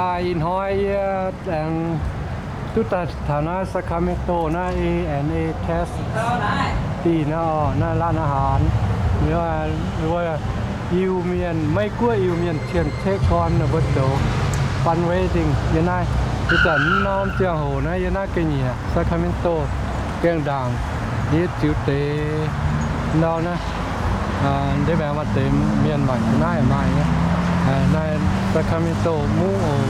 Ih hnoi yie aengx duqv daaih taux naaiv Sacramento naaiv A and A Test District naaiv oc, naaiv ร้านอาหาร wuov Iu-Mienh, Meiv Guoqv Iu-Mienh cien-ceqv gorn ninh mbuo zoux fundraising yiem naaiv. Ih zanc norm ziangh hoc naaiv yiem naaiv ga'nyiec Sacramento gaengh ndaangc, yie ziux deix ndau naaiv, ndiev maengx maaih deix mienh mangc ga'naaiv maaih nyei. Naaiv Sacramento mungv oc,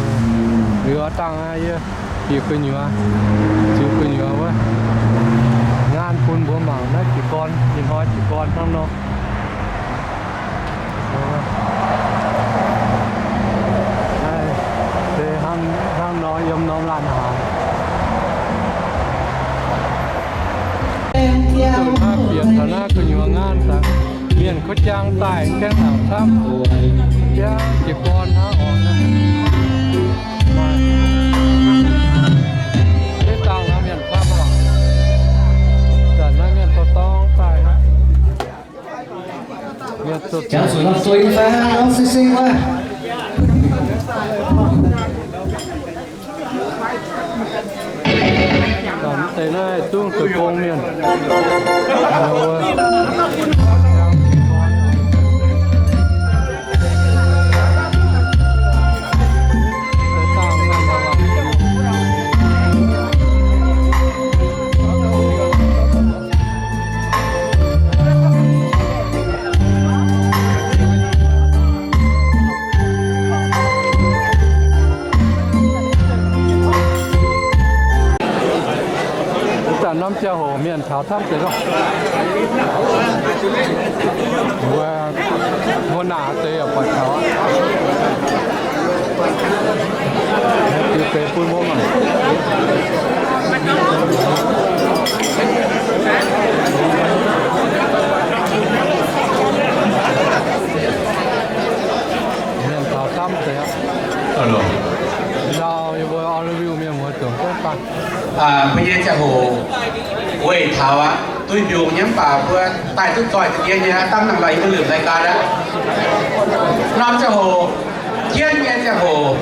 liuz oix dangh yie bieqc gu'nyuoz, ziux gu'nyuoz wuov, ngaan bun mbuo mangc naaiv jiez gorn, ih hnoi jiez gorn hnangv nor. Naaiv se hnangv nor yiem norm ร้านอาหาร. Dongh naaiv bieqc taux naaiv gu'nyuoz ngaan daaih, mienh kuv jaang daaih gaengh laangc camv, biaa jiez gorn hnangv oc. Deix dangh naaiv mienh camv oc. Zanc naaiv mienh dorh dorng daaih. 讲述到最后，星星啊。 Deix naaiv zungv zoux gong mienh. Zanc norm ziangh hoc mienh taux camv deix loh. Mbuo hmuangx naaic deix yaac buatc taux. Ziux deix bun mbuo mangc. Mienh taux camv deix aqv. Ndau yie mbuo interview mienh muoz-doic gorngv daaih. Mbuo nyei ziangh hoc weic taux aqv, duih mbiungc nyei mv baac mbuo daaih duqv zoih deix nyei, dangv nangc laaix yie mbuo lomc รายการ aqv. Norm ziangh hoc, jienv nyei ziangh hoc,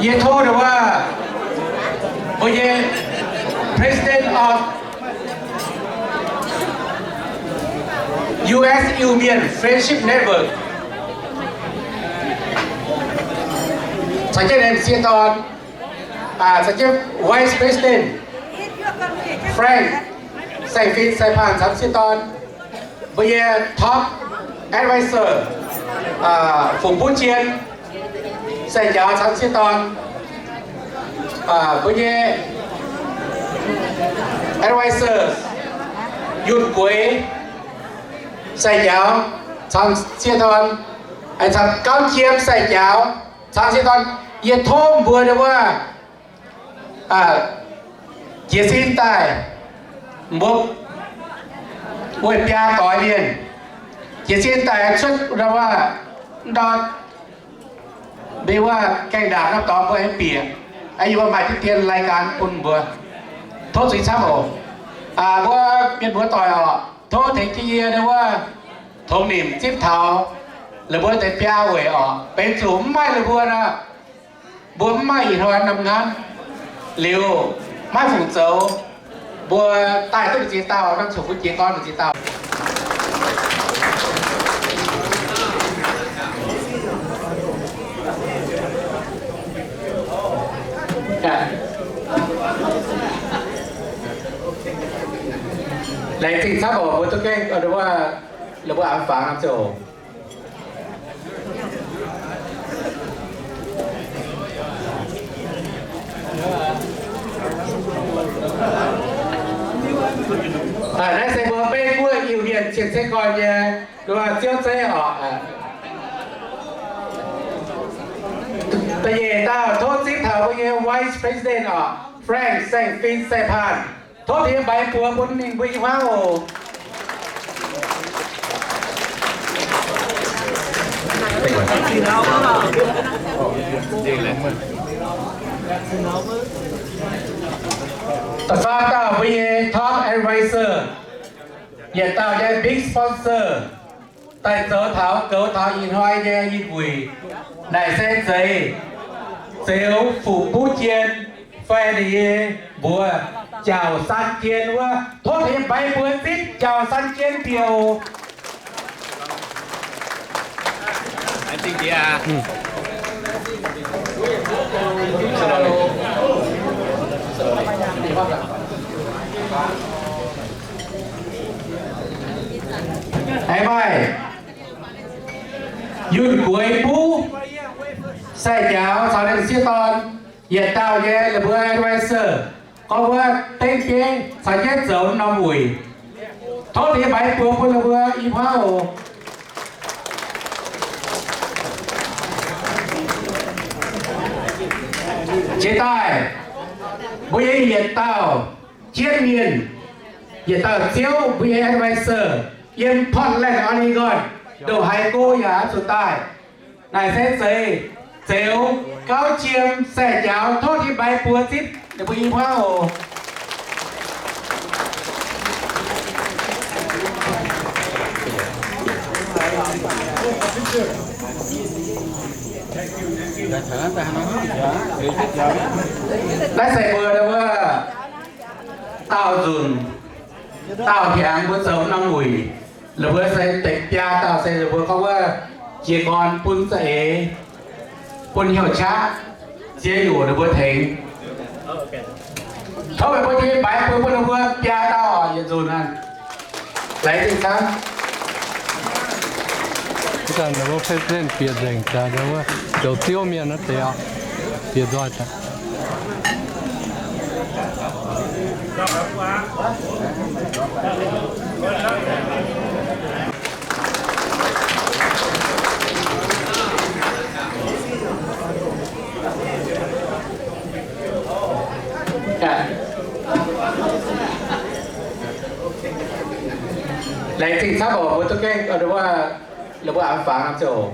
yie tov ndau wuov mbuo nyei President of U S Iu-Mienh Friendship Network, caux jienv ninh sieqv dorn, caux jienv Vice President Frank Saeng-Fin Saeng-Paan caux sieqv dorn, mbuo nyei top advisor, Fungx Buv Jien Saeng-Njaaux caux sieqv dorn, mbuo nyei advisor Yunh Gueix Saeng-Njaaux caux sieqv dorn, caux Gauv Jiem Saeng-Njaaux caux sieqv dorn. Yie tov mbuo ndau wuov jiez sin daaih, mbuo weic biaa doix mienh jiez sin daaih cuotv ndau wuov, ndau mbe wuov gaengh ndaangc norm dorngx mbuo aengx bieqc, yie mbuo maaih diqv dien รายการ bun mbuo. Tov zuiz camv oc. Mbuo mienh muoz-doic oc, tov tengx jienv yie ndau wuov tongx nimc zipv taux la'mbuo deix biaa weic oc. Benx zuqc mv maaih la'mbuo nor, mbuo mv maaih ih hnoi norm ngaanv liuz, maiv fungc zoux, mbuo daaih duqv mbu'ziex dauh, norm zuqc mbuo jiez gorn mbu'ziex dauh. Laengz zingh camv oc, mbuo duqv gaengh, mbuo, mbuo aengx fangx norm ziangh hoc. Naaiv se mbuo Meiv Guoqv Iu-Mienh cien-ceqv gorn nyei, mbuo Ziouv Zeiv oc. Da'nyeic dauh tov zipv taux mbuo nyei Vice President oc, Frank Saeng-Fin Saeng-Paan. Tov diex maaiz buoz bun ninh mbuo i hmuangv oc. Da'faam dauh mbuo nyei top advisor, yietc dauh nyei big sponsor, daaih zoux taux goux taux ih hnoi nyei ih wuic. Naaic se zeiz, Zeuz Fuqv Buv Jien fai ninh nyei mbuox Jauv San Jien wuov, tov tengx mbaix mbuo zipv Jauv San Jien bieqc oc. Aengx maaih Yunh Gueix Buv, sai-jaux caux ninh sieqv dorn, yietc dauh nyei la'buo advisor, gorngv wuov dengv bieiv caux jienv zoux norm wuic. Tov tengx mbaix buoz bun la'buo i hmuangv oc. Jiex daaih, mbuo nyei yietc dauh jienv mienh, yietc dauh Ziouv mbuo nyei advisor yiem Portland, Oregon, ndongc haaix go yaac zuqc daaih. Naaic se zeiz Zeuz Gauv Jiem, sai-jaux, tov tengx mbaix buoz zipv ninh mbuo i hmuangv oc. Naaiv se mbuo wuov dauh nzunc, dauh hnyangx mbuo zoux norm wuic. La'buo se deix biaa dauh se la'buo gorngv wuov jiez gorn bun za'eix, bun hnyouv qaqv, ziex nyungc la'buo tengx. Tov meih mbuo tengx mbaix buoz bun ninh mbuo biaa dauh oc, yietc nzunc aqv. Laengz zingh camv. Ih zanc ninh mbuo president bieqc nzengc, zoux ziouv mienh naaiv deix oc, bieqc nzoih daaih. Laengz zingh camv oc, mbuo duqv gaengh, la'buo aqv fangx ziouc.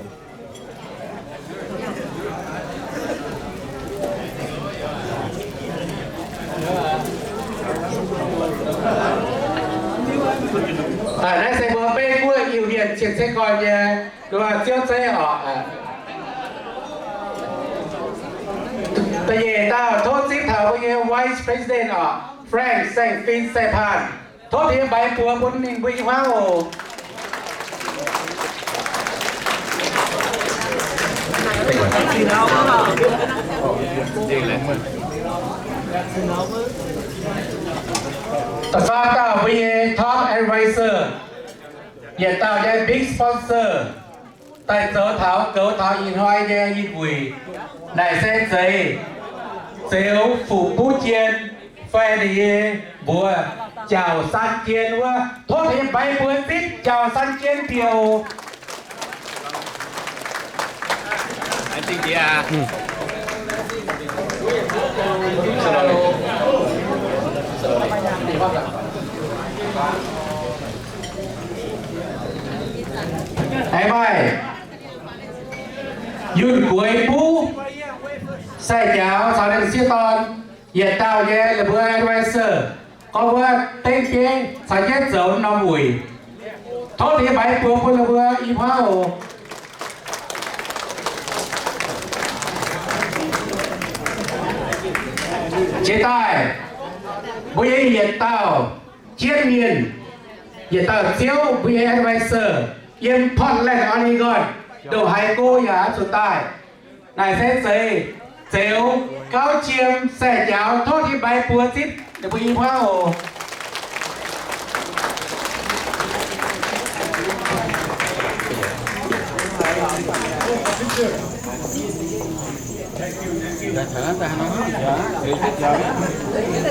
Naaiv se mbuo Meiv Guoqv Iu-Mienh cien-ceqv gorn nyei ziouv zeiv oc. Da'nyeic dauh tov zipv taux mbuo nyei vice president oc, Frank Saeng Fin Saeng Paanh. Tov tengx mbaix buoz bun ninh mbuo i hmuangv oc. Da'faam dauh mbuo nyei top advisor, yietc dauh nyei big sponsor, daaih zoux taux goux taux ih hnoi nyei ih wuic. Naaic se zeiz Zeuz Fuqv Buv Jien fai ninh nyei mbuox Jauv San Jien wuov, tov tengx mbaix buoz zipv Jauv San Jien bieqc oc. Aengx maaih Yunh Gueix Buv, sai-jaux caux ninh sieqv dorn, yietc dauh nyei la'buo advisor, gorngv wuov dengv bieiv caux jienv zoux norm wuic. Tov tengx mbaix buoz bun la'buo i hmuangv oc. Jiex daaih, mbuo nyei yietc dauh jienv mienh, yietc dauh Ziouv mbuo nyei advisor yiem Portland, Oregon, ndongc haaix go yaac zuqc daaih. Naaic se zeiz Zeuz Gauv Jiem, sai-jaux, tov tengx mbaix buoz zipv ninh mbuo i hmuangv oc.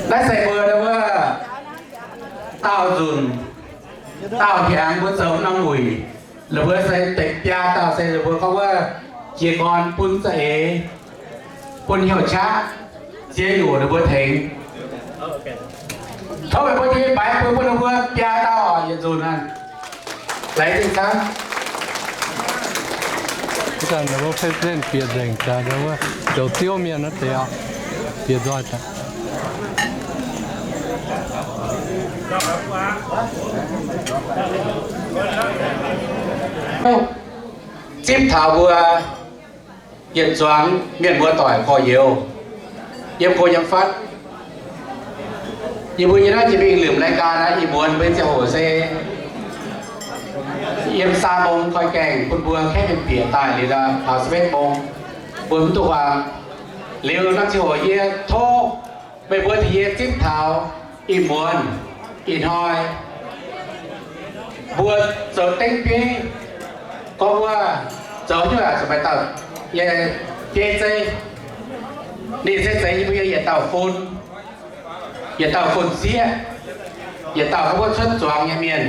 Naaiv se mbuo wuov dauh nzunc, dauh hnyangx mbuo zoux norm wuic. La'buo se deix biaa dauh se la'buo gorngv wuov jiez gorn bun za'eix, bun hnyouv qaqv, ziex nyungc la'buo tengx. Tov meih mbuo tengx mbaix buoz bun la'buo biaa dauh oc, yietc nzunc aqv. Laengz zingh camv. Ih zanc la'buo president bieqc nzengc, zoux ziouv mienh naaiv deix oc, bieqc nzoih daaih. zipv taux mbuo yietc zuangx mienh muoz doic gorx-youz yiem go yiem fatv. Yie mbuo nyei naaiv jiex mingh lomc รายการ naaiv, ih muonz mbuo nyei ziangh hoc se yiem saa mong koi gaengh bun mbuo kaeqv mienh bieqc daaih liuz, taux สิบเอ็ดโมง mbuo mv duqv huaang. Liuz norm ziangh hoc yie tov meih mbuo tengx yie zipv taux ih muonz ih hnoi mbuo zoux dengv bieiv gorngv wuov zoux nyungc aac, zuqc maaih dauh nyei bieiv zeiv. Ninh se zeiz yie mbuo nyei yietc dauh fun, yietc dauh fun-sieqv, yietc dauh gorngv wuov cuotv zuangx nyei mienh.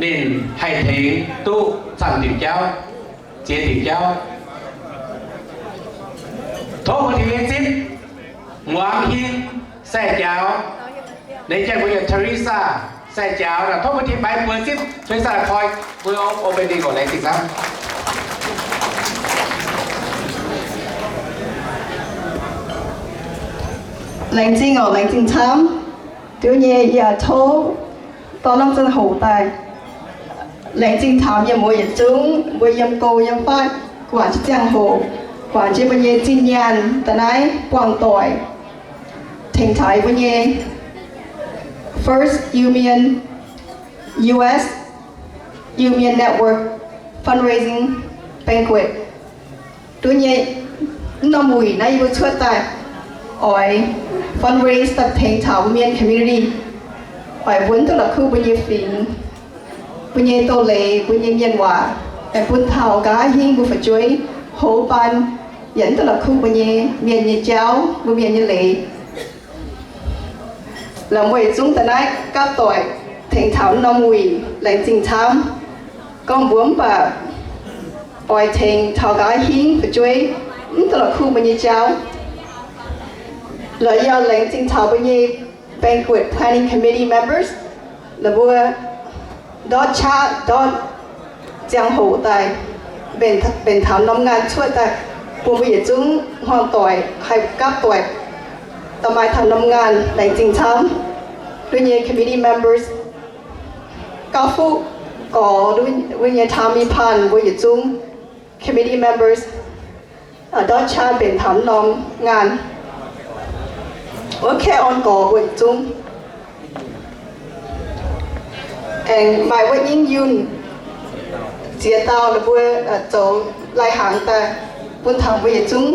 Ninh haih tengx duqv camv diuc jauv, ziex diuc jauv. Tov mbuo tengx nyei zipv Muangz Hin Sai Jaaux, ninh janx mbuo yaac Teresa Sai Jaaux. Tov mbuo tengx baix mbuox zipv Teresa koi mbuo opening oc. Laengz zingh camv. Laengz zingh oc, laengz zingh camv. Duqv nyei yaac tov dorh norm ziangh hoc daaih laengz zingh taux mienh muoz yietc zungv, mbuo yiem go yiem fatv, guangc jienv ziangh hoc, guangc jienv mbuo nyei zinh nyaanh daaih naaiv buangh doic, tengx taux mbuo nyei First Iu Mien, U S Iu Mien Network fundraising banquet. Duqv nyei, norm wuic naaiv yie mbuo cuotv daaih oix fundraise daaih tengx taux mbuo mienh community, oix mbuo duqv la'kuqv mbuo nyei fingx, mbuo nyei doz-leiz, mbuo nyei mienh waac, aengx bun taux nqa'haav hingv mbuo fu'jueiv hoz baan, yaac duqv la'kuqv mbuo nyei mienh nyei jauv, mbuo mienh nyei leiz. Laaix mbuo yietc zungv daaih naaiv gapv doic tengx taux norm wuic, laengz zingh camv. Gorngv mbuo mv baac oix tengx taux nqa'haav hingv fu'jueiv, mv duqv la'kuqv mbuo nyei jauv. Laaix yaac laengz zingh taux mbuo nyei banquet planning committee members, laaix mbuo ndortv qaqv ndortv ziangh hoc daaih mbenc taux norm ngaanh cuotv daaih bun mbuo yietc zungv hmuangx doic haih gapv doic daaih maaih taux norm ngaanh, laengz zingh camv. Duqv nyei committee members, Gauh Fuqv Gorx, duqv nyei Tommy Pan, mbuo yietc zungv committee members ndortv qaqv mbenc taux norm ngaanh. Wuov Kaeqv Orn Gorx, mbuo yietc zungv. Aengx maaih wuov Nyingv Yunh, ziex dauh ninh mbuo zoux lai-hnaangx daaih bun taux mbuo yietc zungv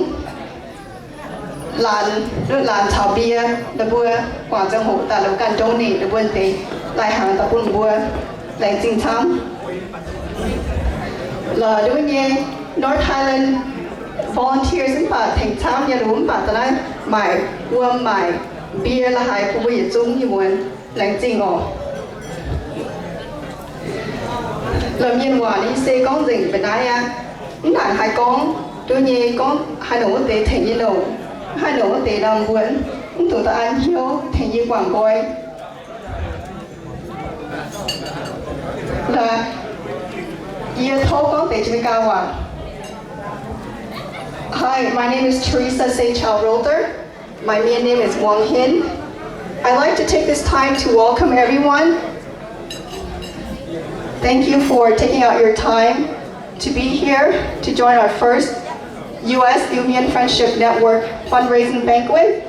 laanc, laanc caux mbie, ninh mbuo guangc ziangh hoc daaih la'guaih ganh donate ninh mbuo deix lai-hnaangx daaih bun mbuo, laengz zingh camv. Laaix nduov nyei North Highland volunteers mv baac tengx camv nyei lungh mv baac da'naaiv maaic wuom maaic mbie la'haaix bun mbuo yietc zungv ih muonz, laengz zingh oc. La'mienh waac ninh se gorngv nzengc mbu'naaiv aqv. Mv naaic haaix gorngv, nduov nyei gorngv haaix nongc wuov deix tengx yie longc, haaix nongc wuov deix nor mbuo mv dungx da'an hnyouv tengx yie guangc nqoi. Laaix yie tov gorngv deix Janx-Meigaa waac. Hi, my name is Teresa Seychelles Rother. My Mien name is Muang Hin. I'd like to take this time to welcome everyone. Thank you for taking out your time to be here to join our first U S Iu Mien Friendship Network fundraising banquet.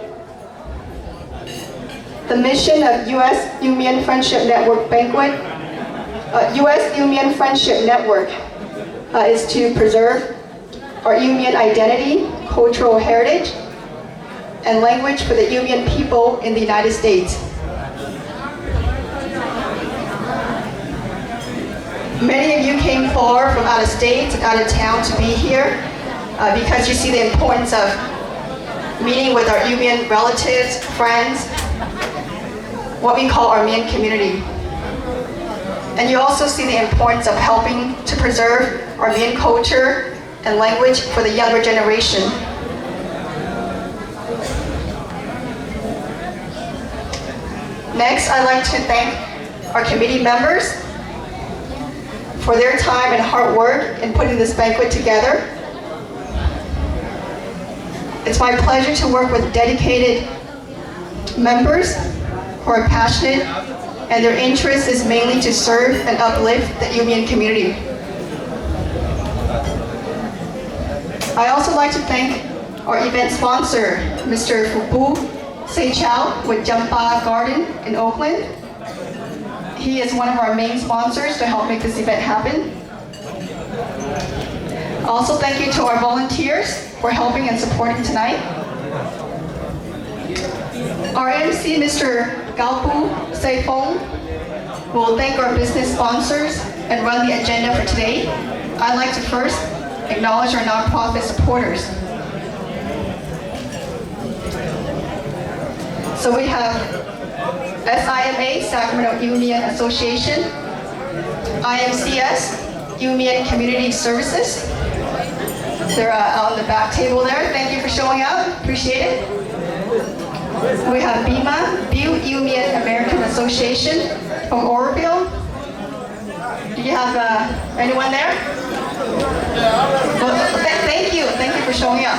The mission of U S Iu Mien Friendship Network banquet, uh, U S Iu Mien Friendship Network, uh, is to preserve our Iu Mien identity, cultural heritage, and language for the Iu Mien people in the United States. Many of you came far from out of state and out of town to be here, uh, because you see the importance of meeting with our Iu Mien relatives, friends, what we call our Mien community. And you also see the importance of helping to preserve our Mien culture and language for the younger generation. Next, I'd like to thank our committee members for their time and hard work in putting this banquet together. It's my pleasure to work with dedicated members who are passionate and their interest is mainly to serve and uplift the Iu Mien community. I also like to thank our event sponsor, Mister Fu Bu Sei Chow with Jampa Garden in Oakland. He is one of our main sponsors to help make this event happen. Also, thank you to our volunteers for helping and supporting tonight. Our M C, Mister Gaopu Seifeng, will thank our business sponsors and run the agenda for today. I'd like to first acknowledge our nonprofit supporters. So we have S I M A, Sacramento Iu Mien Association, I M C S, Iu Mien Community Services. They're uh, out on the back table there. Thank you for showing up. Appreciate it. We have BIMA, Biu Iu Mien American Association from Oroville. Do you have uh, anyone there? Well, th- thank you. Thank you for showing up.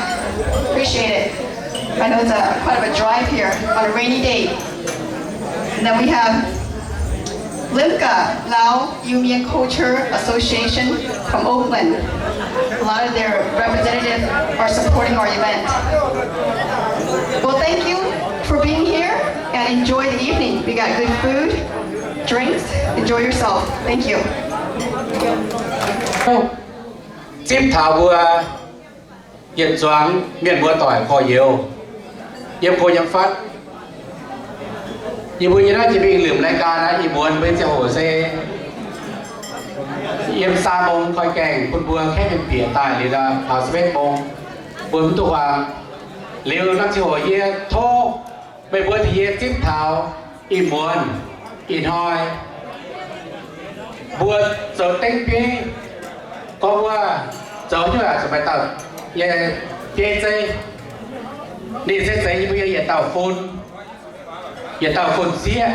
Appreciate it. I know it's a, quite of a drive here on a rainy day. And then we have Limca, Lao Iu Mien Culture Association from Oakland. A lot of their representatives are supporting our event. Well, thank you for being here and enjoy the evening. We got good food, drinks. Enjoy yourself. Thank you. Zipv taux mbuo yietc zuangx mienh muoz doic gorx-youz yiem go yiem fatv. Yie mbuo nyei naaiv jiex mingh lomc รายการ naaiv, ih muonz mbuo ziangh hoc se yiem สามโมง koi gaengh bun mbuo kaeqv mienh bieqc daaih liuz, taux สิบเอ็ดโมง mbuo mv duqv huaang. Liuz naaiv ziangh hoc yie tov meih mbuo da'yie zipv taux ih muonz ih hnoi mbuo zoux dengv bieiv, gorngv wuov zoux nyungc aac, zoux maaih dauh nyei bieiv zeiv. Ninh se zeiz yie mbuo nyei yietc dauh fun, yietc dauh fun-sieqv,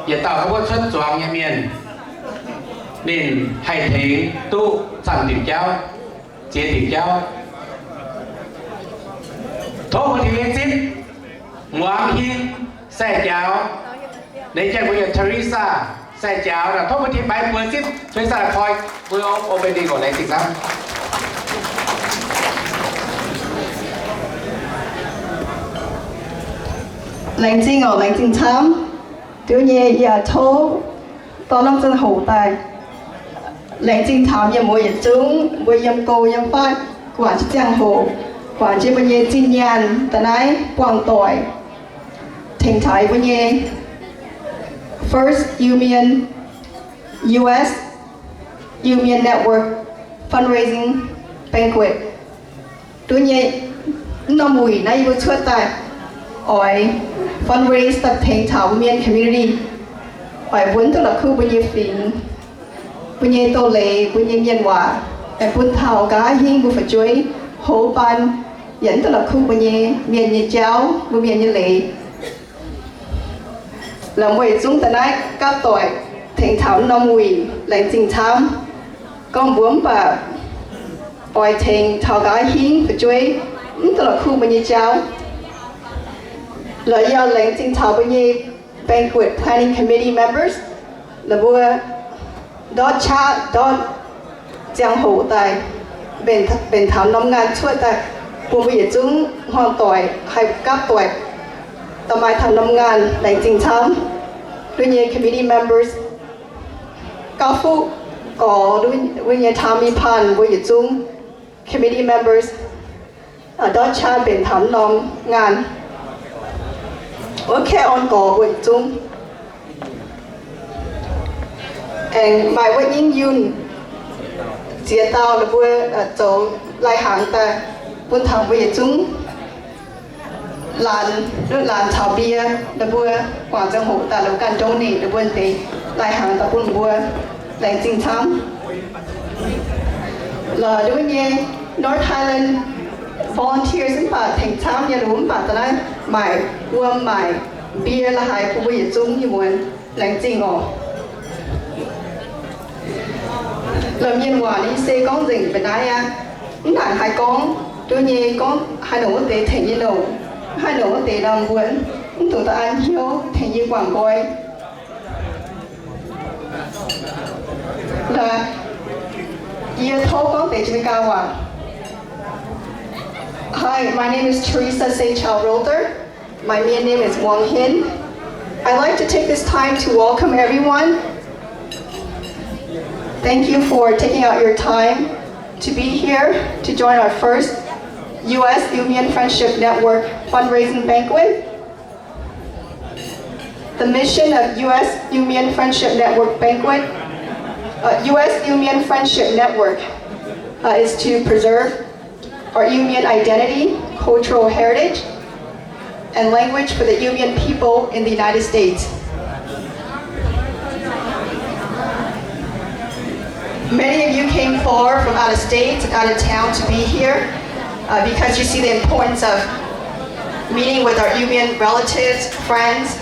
yietc dauh gorngv wuov cuotv zuangx nyei mienh. Ninh haih tengx duqv camv diuc jauv, ziex diuc jauv. Tov mbuo da'yie zipv Muangz Hin Sai Jaaux, ninh janx mbuo yietc Teresa Sai Jaaux, tov mbuo da'yie baix mbuo zipv Teresa koi mbuo opening oc. Laengz zingh camv. Laengz zingh oc, laengz zingh camv. Duqv nyei yaac tov dorh norm ziangh hoc daaih laengz zingh taux mienh muoz yietc zungv, mbuo yiem go yiem fatv guangc jienv ziangh hoc, guangc jienv mbuo nyei zinh nyaanh daaih naaiv buangh doic, tengx taux mbuo nyei First Iu Mien, U S Iu Mien Network Fundraising Banquet. Duqv nyei, mv norm wuic naaiv yie mbuo cuotv daaih oix fundraise daaih tengx taux mbuo mienh community, oix mbuo duqv la'kuqv mbuo nyei fingx, mbuo nyei doz-leiz, mbuo nyei mienh waac, aengx bun taux nqa'haav hingv mbuo fu'jueiv hoz baan, yaac duqv la'kuqv mbuo nyei mienh nyei jauv, mbuo mienh nyei leiz. La'mueiz zungv daaih naaiv gapv doic tengx taux mv norm wuic, laengz zingh camv. Gorngv mbuo mv baac oix tengx taux nqa'haav hingv fu'jueiv, mv duqv la'kuqv mbuo nyei jauv. La'yie laengz zingh taux mbuo nyei banquet planning committee members, la'mbuo ndortv qaqv ndortv ziangh hoc daaih mbenc taux norm ngaanh cuotv daaih bun mbuo yietc zungv hmuangv doic haih gapv doic, daaih maaih taux norm ngaanh. Laengz zingh camv. Nduov nyei committee members, Gauv Fuqv Gorx, nduov nyei Tommy Pan, mbuo yietc zungv committee members, ndortv qaqv mbenc taux norm ngaanh. Wuov Kaeqv Orn Gorx mbuo yietc zungv, aengx maaih wuov Nyingv Yunh, ziex dauh ninh mbuo zoux lai-hnaangx daaih bun taux mbuo yietc zungv laanh, laanh caux mbie, ninh mbuo guangc ziangh hoc daaih la'guaih ganh donate ninh mbuo deix lai-hnaangx daaih bun mbuo. Laengz zingh camv. La'nduov nyei North Highland volunteers mv baac tengx camv nyei lungh mv baac da'naaiv maaic wuom maaic mbie la'haaix bun mbuo yietc zungv nyei muonz. Laengz zingh oc. La'mienh waac ninh se gorngv nzengc mbu'naaiv aqv. Mv naaic haaix gorngv, nduov nyei gorngv haaix nongc wuov deix tengx nyei longc, haaix nongc wuov deix nor mbuo mv dungx da'an hnyouv tengx yie guangc nqoi. La'yie tov gorngv deix Janx-Meigaa waac. Hi, my name is Teresa Seychell Rother. My Mien name is Wang Hin. I'd like to take this time to welcome everyone. Thank you for taking out your time to be here to join our first U S Iu Mien Friendship Network fundraising banquet. The mission of U S Iu Mien Friendship Network banquet, uh, U S Iu Mien Friendship Network, uh, is to preserve our Iu Mien identity, cultural heritage, and language for the Iu Mien people in the United States. Many of you came far from out of state and out of town to be here, uh, because you see the importance of meeting with our Iu Mien relatives, friends,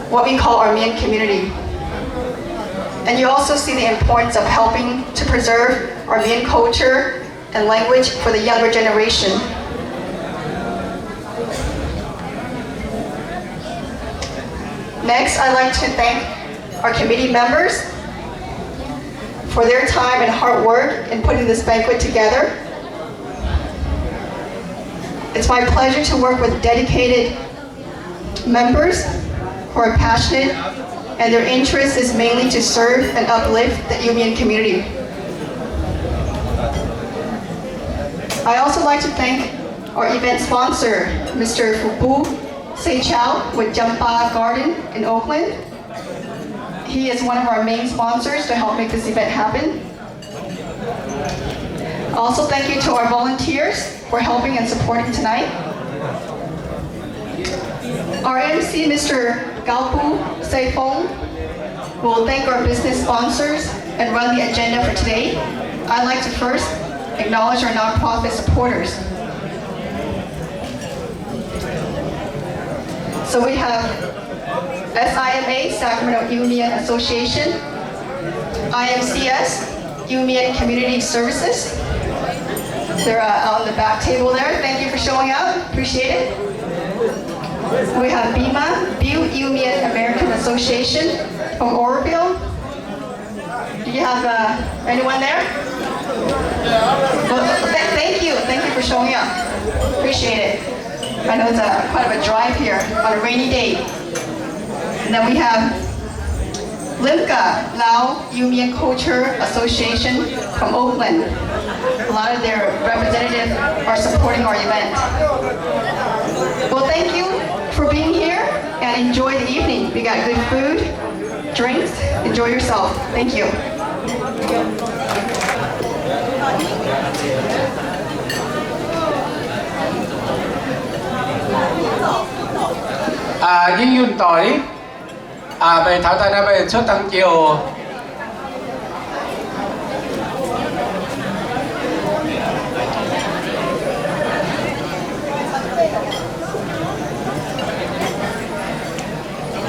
what we call our Mien community. And you also see the importance of helping to preserve our Mien culture and language for the younger generation. Next, I'd like to thank our committee members for their time and hard work in putting this banquet together. It's my pleasure to work with dedicated members who are passionate and their interest is mainly to serve and uplift the Iu Mien community. I also like to thank our event sponsor, Mister Fu Bu Seychell with Jampa Garden in Oakland. He is one of our main sponsors to help make this event happen. Also, thank you to our volunteers for helping and supporting tonight. Our M C, Mister Gaopu Seifeng, will thank our business sponsors and run the agenda for today. I'd like to first acknowledge our nonprofit supporters. So we have S I M A, Sacramento Iu Mien Association, I M C S, Iu Mien Community Services. They're, uh, on the back table there. Thank you for showing up. Appreciate it. We have BIMA, Biu Iu Mien American Association from Oroville. Do you have, uh, anyone there? Well, th- thank you. Thank you for showing up. Appreciate it. I know it's a, quite of a drive here on a rainy day. And then we have Limca, Lao Iu Mien Culture Association from Oakland. A lot of their representatives are supporting our event. Well, thank you for being here and enjoy the evening. We got good food, drinks. Enjoy yourself. Thank you. Aa, yie yunh doic. Aa, meih taux daaih naaiv meih cuotv dangh jiex oc.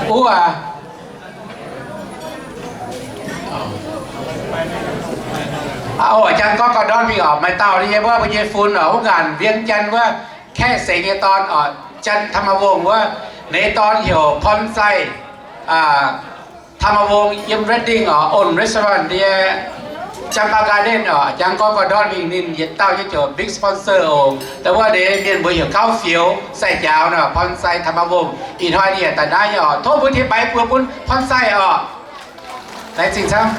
Wuov aac, aa, oc, jang gorngv gauh ndortv mingh oc. Maaih dauh nyei wuov, mbuo nyei fun oc, wuov ngaanc Vientiane wuov, Kaeqv seix nyei dorn oc, Jan Thamavong wuov, ninh dorn heuc Porn Sai, aa, Thamavong, yiem Redding oc, own restaurant nyei Jamba Garden oc. Jang gorngv gauh ndortv mingh, ninh yietc dauh nyei ziouc big sponsor oc. Da'wuov deix mienh mbuo heuc Gauv Fioux, sai njaaux nor, Porn Sai Thamavong. Ih hnoi ninh daaih naaiv nyei oc. Tov mbuo qiemx baix buoz bun Porn Sai oc. Laengz zingh camv.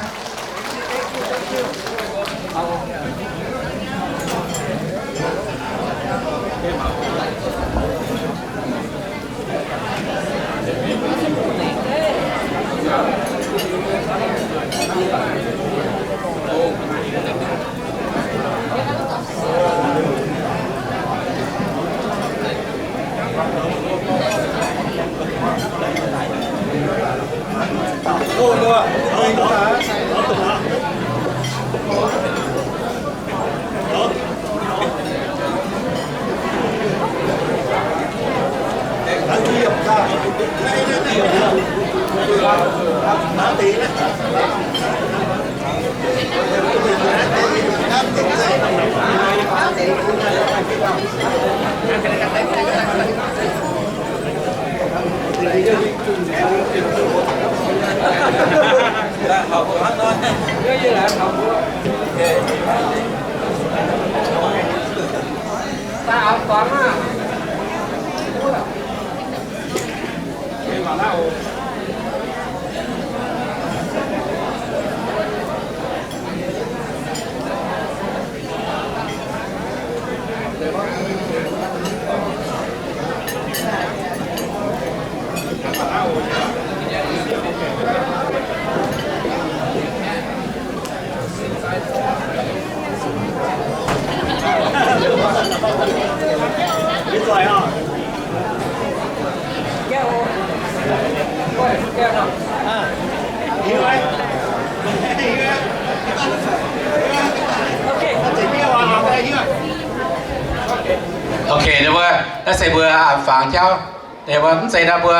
Ok, ninh mbuo, naaiv se mbuo, aa, fangx jauv. Ninh mbuo mv zeiz nor mbuo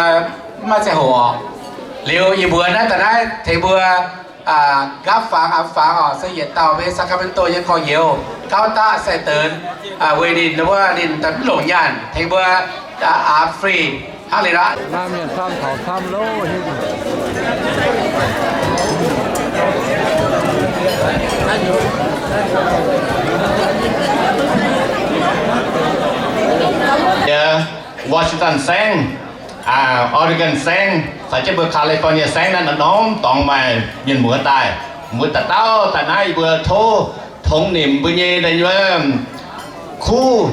mv maaih ziangh hoc oc. Liuz yie mbuox naaiv daaih naaiv tengx mbuo, aa, nqaapv fangx, aa, fangx oc, se yietc dauh mbe Sacramento nyei gorx-youz, gauv daqv sai-deix, aa, weic ninh wuov ninh daaih mv longc nyaanh tengx mbuo, aa, aa, free hnangv liuz aqv. Washington saengv, aa, Oregon saengv, caux jienv mbuo California saengv naaiv norm-norm dorngx maaih mienh muoz daaih. Mbuo dauh dauh daaih naaiv yie mbuo tov tongx nimc mbuo nyei da'nyuoz kuv,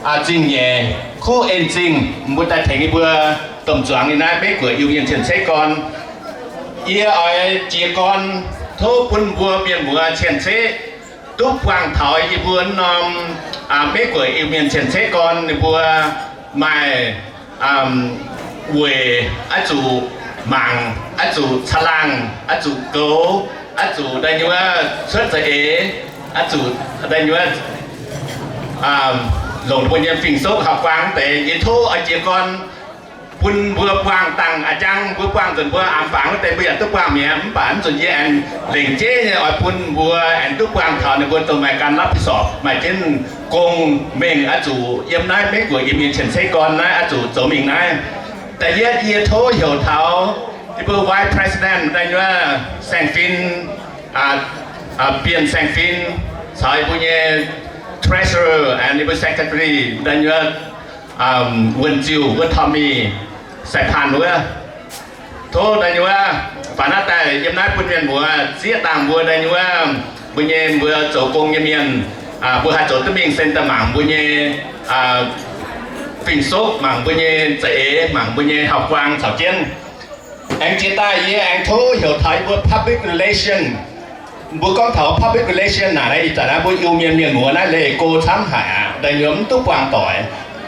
aa, zingh nyeic, kuv en zingh, mbuo daaih tengx yie mbuo domh zuangx nyei naaiv Meiv Guoqv Iu-Mienh cien-ceqv gorn. Yie oix jiez gorn tov bun mbuo mienh muoz cien-ceqv duqv buangh taux yie mbuo norm, aa, Meiv Guoqv Iu-Mienh cien-ceqv gorn ninh mbuo maaih, aa, weic oix zuqc mangc, oix zuqc caangh laangh, oix zuqc goux, oix zuqc da'nyuoz cuotv za'eix, oix zuqc da'nyuoz, aa, longc mbuo nyei fing-soqv hauv-guaang deix. Yie tov oix jiez gorn bun mbuo buangh dangh a'jang, mbuo buangh nzunc mbuo aengx fangx wuov deix mbuo yaac duqv buangh mi'aqv. Mv baac nzunc yie aengx lengc jeiv nyei oix bun mbuo aengx duqv buangh taux ninh mbuo dongh maaih gan รับผิดชอบ, maaih jienv gong-mengh oix zuqc yiem naaiv Meiv Guoqv Iu-Mienh cien-ceqv gorn naaiv oix zuqc zoux mingh naaiv. Da'yietv yie tov heuc taux yie mbuo vice president da'nyuoz Saeng-Fin, aa, aa, Bienh Saeng-Fin, caux yie mbuo nyei treasurer and yie mbuo secretary da'nyuoz, aa, Wuonh Ziuh wuov Tommy Sai-Paan wuov. Tov da'nyuoz faaux naaiv daaih yiem naaiv bun mienh muoz zieqv dangh mbuo da'nyuoz mbuo nyei mbuo zoux gong nyei mienh, aa, mbuo haih zoux duqv mingh center mangc mbuo nyei, aa, fing-soqv, mangc mbuo nyei za'eix, mangc mbuo nyei hauv-guaang caux jienv. Aengx jiex daaih yie aengx tov heuc taux yie mbuo public relation. Mbuo gorngv taux public relation naaic, ih zanc naaiv mbuo Iu-Mienh mienh muoz naaiv leih go camv haic aqv. Da'nyuoz mv duqv buangh doic.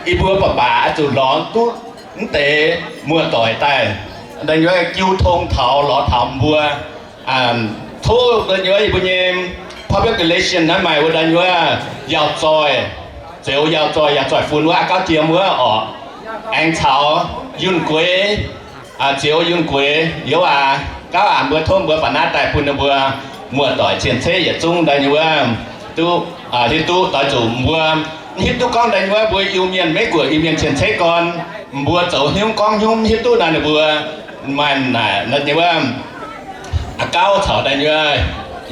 Yie mbuo baac baac oix zuqc lorz duqv mv deix muoz-doic daaih, da'nyuoz jiu tong taux lorz taux mbuo. Tov da'nyuoz yie mbuo nyei public relation naaiv maaih wuov da'nyuoz Yaauc Zoih, Zeux Yaauc Zoih, Yaauc Zoih Fun wuov, Aa Gauv Jiem wuov oc. Aengx caux Yunh Gueix, Zeux Yunh Gueix, Youz Aac, Gauv Aac, mbuo tov mbuo faaux naaiv daaih bun ninh mbuo muoz-doic cien-ceqv yietc zungv da'nyuoz duqv hiuv duqv doix zuqc mbuo, hiuv duqv gorngv da'nyuoz mbuo Iu-Mienh, Meiv Guoqv Iu-Mienh cien-ceqv gorn, mbuo zoux hnyouv gorngv hnyouv hiuv duqv naaic ninh mbuo maaih naaic wuov Aa Gauv caux da'nyuoz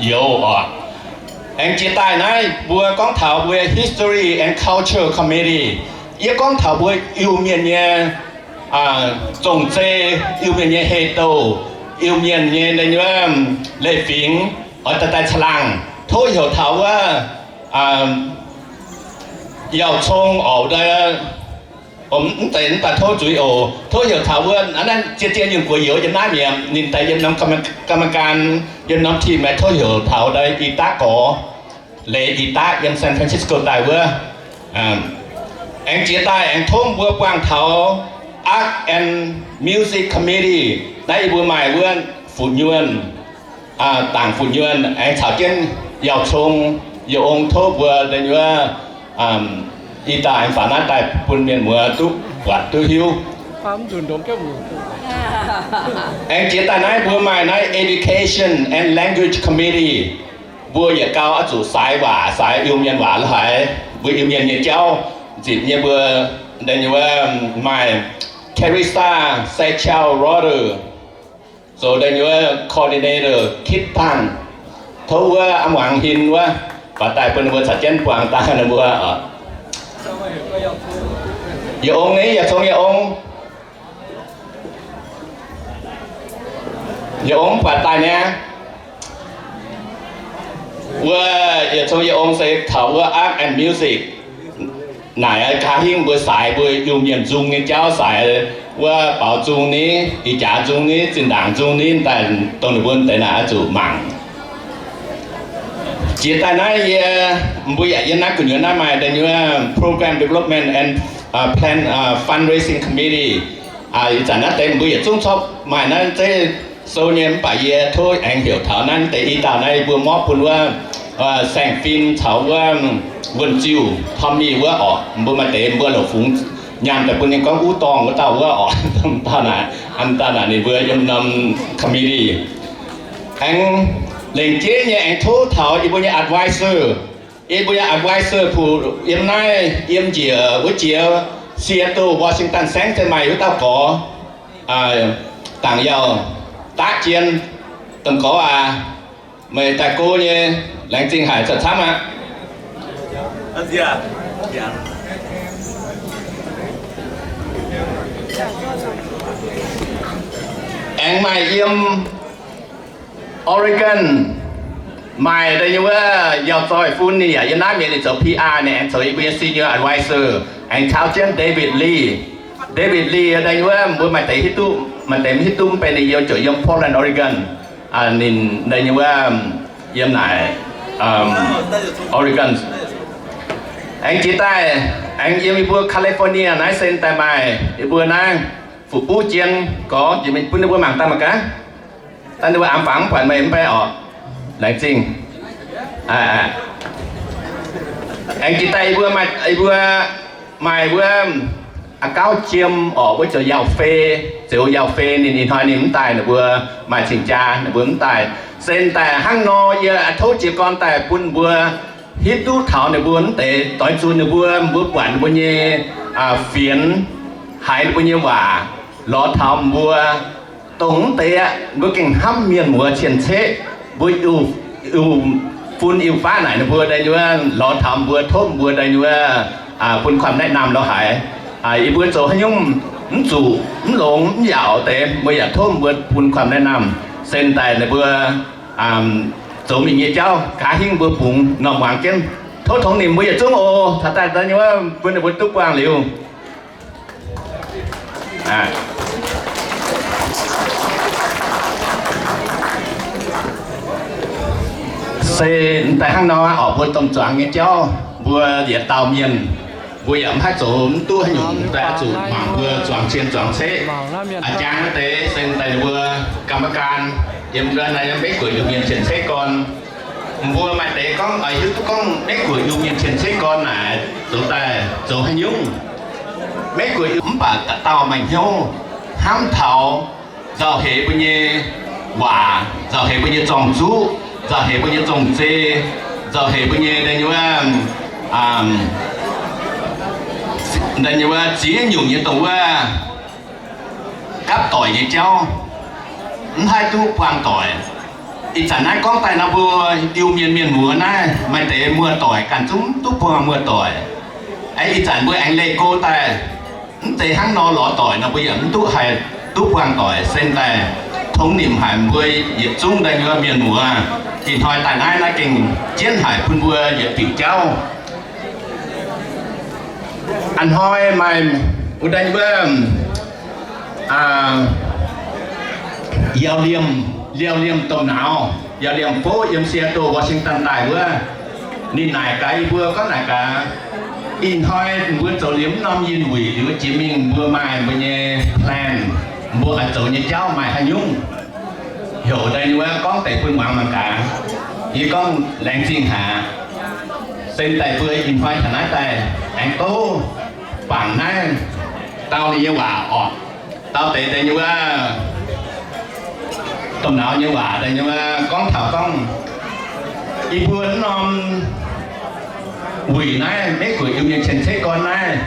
Youz oc. Aengx jiex daaih naaiv mbuo gorngv taux mbuo History and Culture Committee. Yie gorngv taux mbuo Iu-Mienh nyei zong-zei, Iu-Mienh nyei hei-douh, Iu-Mienh nyei da'nyuoz leiz-fingx oix daaih daaih caangh laangh. Tov heuc taux wuov Yaauc Cong oc, mv zeiz mv baac tov zuiz oc. Tov heuc taux wuov naaiv Ziex Dieh Yunh Guoqv Youz yiem naaiv mi'aqv. Ninh daaih yiem norm กรรมการ, yiem norm ทีม maaih tov heuc taux daaih I Daqv Gorx, Leiz I Daqv yiem San Francisco daaih wuov. Aengx jiex daaih aengx tov mbuo buangh taux Art and Music Committee. Naaiv yie mbuo maaih wuov Fu Nyuonh, Dangc Fu Nyuonh aengx caux jienv Yaauc Cong, Yaauc Ong, tov mbuo da'nyuoz i dauh aengx faaux naaiv daaih bun mienh muoz duqv buatc duqv hiuv. Aengx jiex daaih naaiv mbuo maaih naaiv Education and Language Committee. Mbuo yietc gau oix zuqc saaix waac, saaix Iu-Mienh waac la'haiz, mbuo Iu-Mienh nyei jauv nzipc nyei. Mbuo da'nyuoz maaih Carissa Seychelles Roder zoux da'nyuoz coordinator, Kit Tang, tov wuov a'muangx hin wuov, faaux daaih bun ninh mbuo caux jienv buangh daaih ninh mbuo oc. Yietc ong ni, yietc cong yietc ong. Yietc ong mv buatc daaih niaa. Wuov yietc cong yietc ong se taux wuov art and music. Naaic aa, kaa hingv mbuo saaix mbuo Iu-Mienh nzung nyei jauv, saaix wuov Baaux Nzung ni, Ih Jaax Nzung ni, Zinh Ndaangc Nzung ni, daaih dongh ninh mbuo deix naaic oix zuqc mangc. Jiex daaih naaiv yie, mbuo yaac yiem naaiv gu'nyuoz naaiv maaih deix nyei wuov Program Development and, uh, Plan, uh, Fundraising Committee. Ih zanc naaiv deix mbuo yietc zungv corc maaih naaiv zeiv sou nyei, mv baac yie tov aengx heuc taux naaiv deix i dauh naaiv mbuo mborqv bun wuov, uh, Saeng Fin caux wuov Wuonh Ziuh, Tommy wuov orqc. Mbuo maaih deix mbuo longc fungx nyaanh daaih bun ninh gorngv uv dorngh wuov dauh wuov orqc. Dauh naaic, an dauh naaic ninh mbuo yiem norm committee. Aengx lengc jeiv nyei aengx tov taux yie mbuo nyei advisor. Yie mbuo nyei advisor fu yiem naaiv, yiem njiec wuov jiex Seattle, Washington saengv se maaih wuov dauh gorx, dangc yaac daqv jien. Domh gorx aac, meih daaih go nyei, laengz zingh haic, camv-camv aqv. Aengx maaih yiem Oregon, maaih deix nyei wuov yauh zoih fun ninh yaac yiem naaiv mienh, ninh zoux P R, ninh aengx zoux yie mbuo nyei senior advisor, aengx caux jienv David Lee. David Lee deix nyei wuov mbuo maaih deix hiuv duqv, maaih deix mv hiuv duqv, mv baac ninh yiem, ziouc yiem Portland, Oregon. Ninh deix nyei wuov yiem naaic Oregon. Aengx jiex daaih, aengx yiem yie mbuo California naaiv sen daaih maaih yie mbuo naaiv fu'buv jien gorx, jiex mingh bun ninh mbuo mangc daaih mangc gaax. Daaih ninh mbuo aengx fangx mv buatc meih mv bei orqc. Laengz zingh. Aengx jiex daaih yie mbuo maaih, yie mbuo maaih wuov a'gauv jiem orqc, wuov zoux yauh fei, zoux yauh fei ninh ih hnoi ninh mv daaih, ninh mbuo maaih cing-jaa ninh mbuo mv daaih. Sen daaih hnangv nor yie tov jiez gorn daaih bun mbuo hiuv duqv taux ninh mbuo mv deix doix zuqc ninh mbuo, mbuo buatc ninh mbuo nyei fienx, haiz ninh mbuo nyei waac lorz taux mbuo, dongh mv deix aqv, mbuo gengh hnamv mienh muoz cien-ceqv, mbuo iu, iu fun iu faqv naaic ninh mbuo daaih nyei wuov, lorz taux mbuo, tov mbuo daaih nyei wuov, bun คำแนะนำ lorz haaix. Yie mbuo zoux haaix nyungc mv zuqc, mv longx, mv yaauc deix, mbuo yaac tov mbuo bun คำแนะนำ sen daaih ninh mbuo zoux mingh nyei jauv, gaax hingv mbuo bungx normh muangx jienv. Tov tongx nimc mbuo yietc zungv oc. Taux daaih daaih nyei wuov bun ninh mbuo duqv buangh liuz. Se daaih hnangv nor orqc, mbuo domh zuangx nyei jauv, mbuo yietc dauh mienh, mbuo yaac mv haih zoux mv duqv haaix nyungc, daaih oix zuqc mangc mbuo zuangx cien zuangx ceqv. A'jang wuov deix se daaih mbuo กรรมการ yiem ga'naaiv, Meiv Guoqv Iu-Mienh cien-ceqv gorn. Mbuo maaih deix gorngv oix hiuv duqv gorngv Meiv Guoqv Iu-Mienh cien-ceqv gorn naaic zoux daaih zoux haaix nyungc. Meiv Guoqv Iu, mv baac dauh dauh maaih hnyouv hnamv taux nzauh heix mbuo nyei waac, nzauh heix mbuo nyei zorng-zuqv, nzauh heix mbuo nyei zong-zei, nzauh heix mbuo nyei daaih nyei wuov, daaih nyei wuov ziex nyungc nyei dongh wuov gapv doic nyei jauv, mv haih duqv buangh doic. Ih zanc naaiv gorngv daaih nor, mbuo Iu-Mienh mienh muoz naaiv maaih deix muoz-doic ganh zungv duqv buangh muoz-doic. Ih zanc mbuo aengx leih go daaih, mv deix hnangv nor lorz doic nor, mbuo yaac mv duqv haih duqv buangh doic. Se daaih tongx nimc haic mbuo yietc zungv daaih nyei mienh muoz, ih hnoi daaih naaiv naaiv gengh jienv haic bun mbuo yietc diuc jauv. A'hnoi maaih wuov deix wuov Yauh Liemh, Yauh Liemh Domh Nauz, Yauh Liemh Fouv yiem Seattle, Washington daaih wuov, ninh naaic gaax yie mbuo gorngv naaic gaax, ih hnoi mbuo zoux liuz mv norm yinh wuic liuz jiex mingh mbuo maaih mbuo nyei plan, mbuo oix zoux nyei jauv maaih haaix nyungc. Heuc daaih ninh wuov gorngv deix bun muangx mangc gaax. Yie gorngv laengz zingh haic. Se daaih mbuo ih hnoi taux naaiv daaih aengx tov bangc naaiv dau ninh nyei waac orqc. Dau deix deix nyei wuov Domh Nauz nyei waac deix nyei wuov gorngv taux gorngv yie mbuo norm wuic naaiv, Meiv Guoqv Iu-Mienh cien-ceqv gorn naaiv,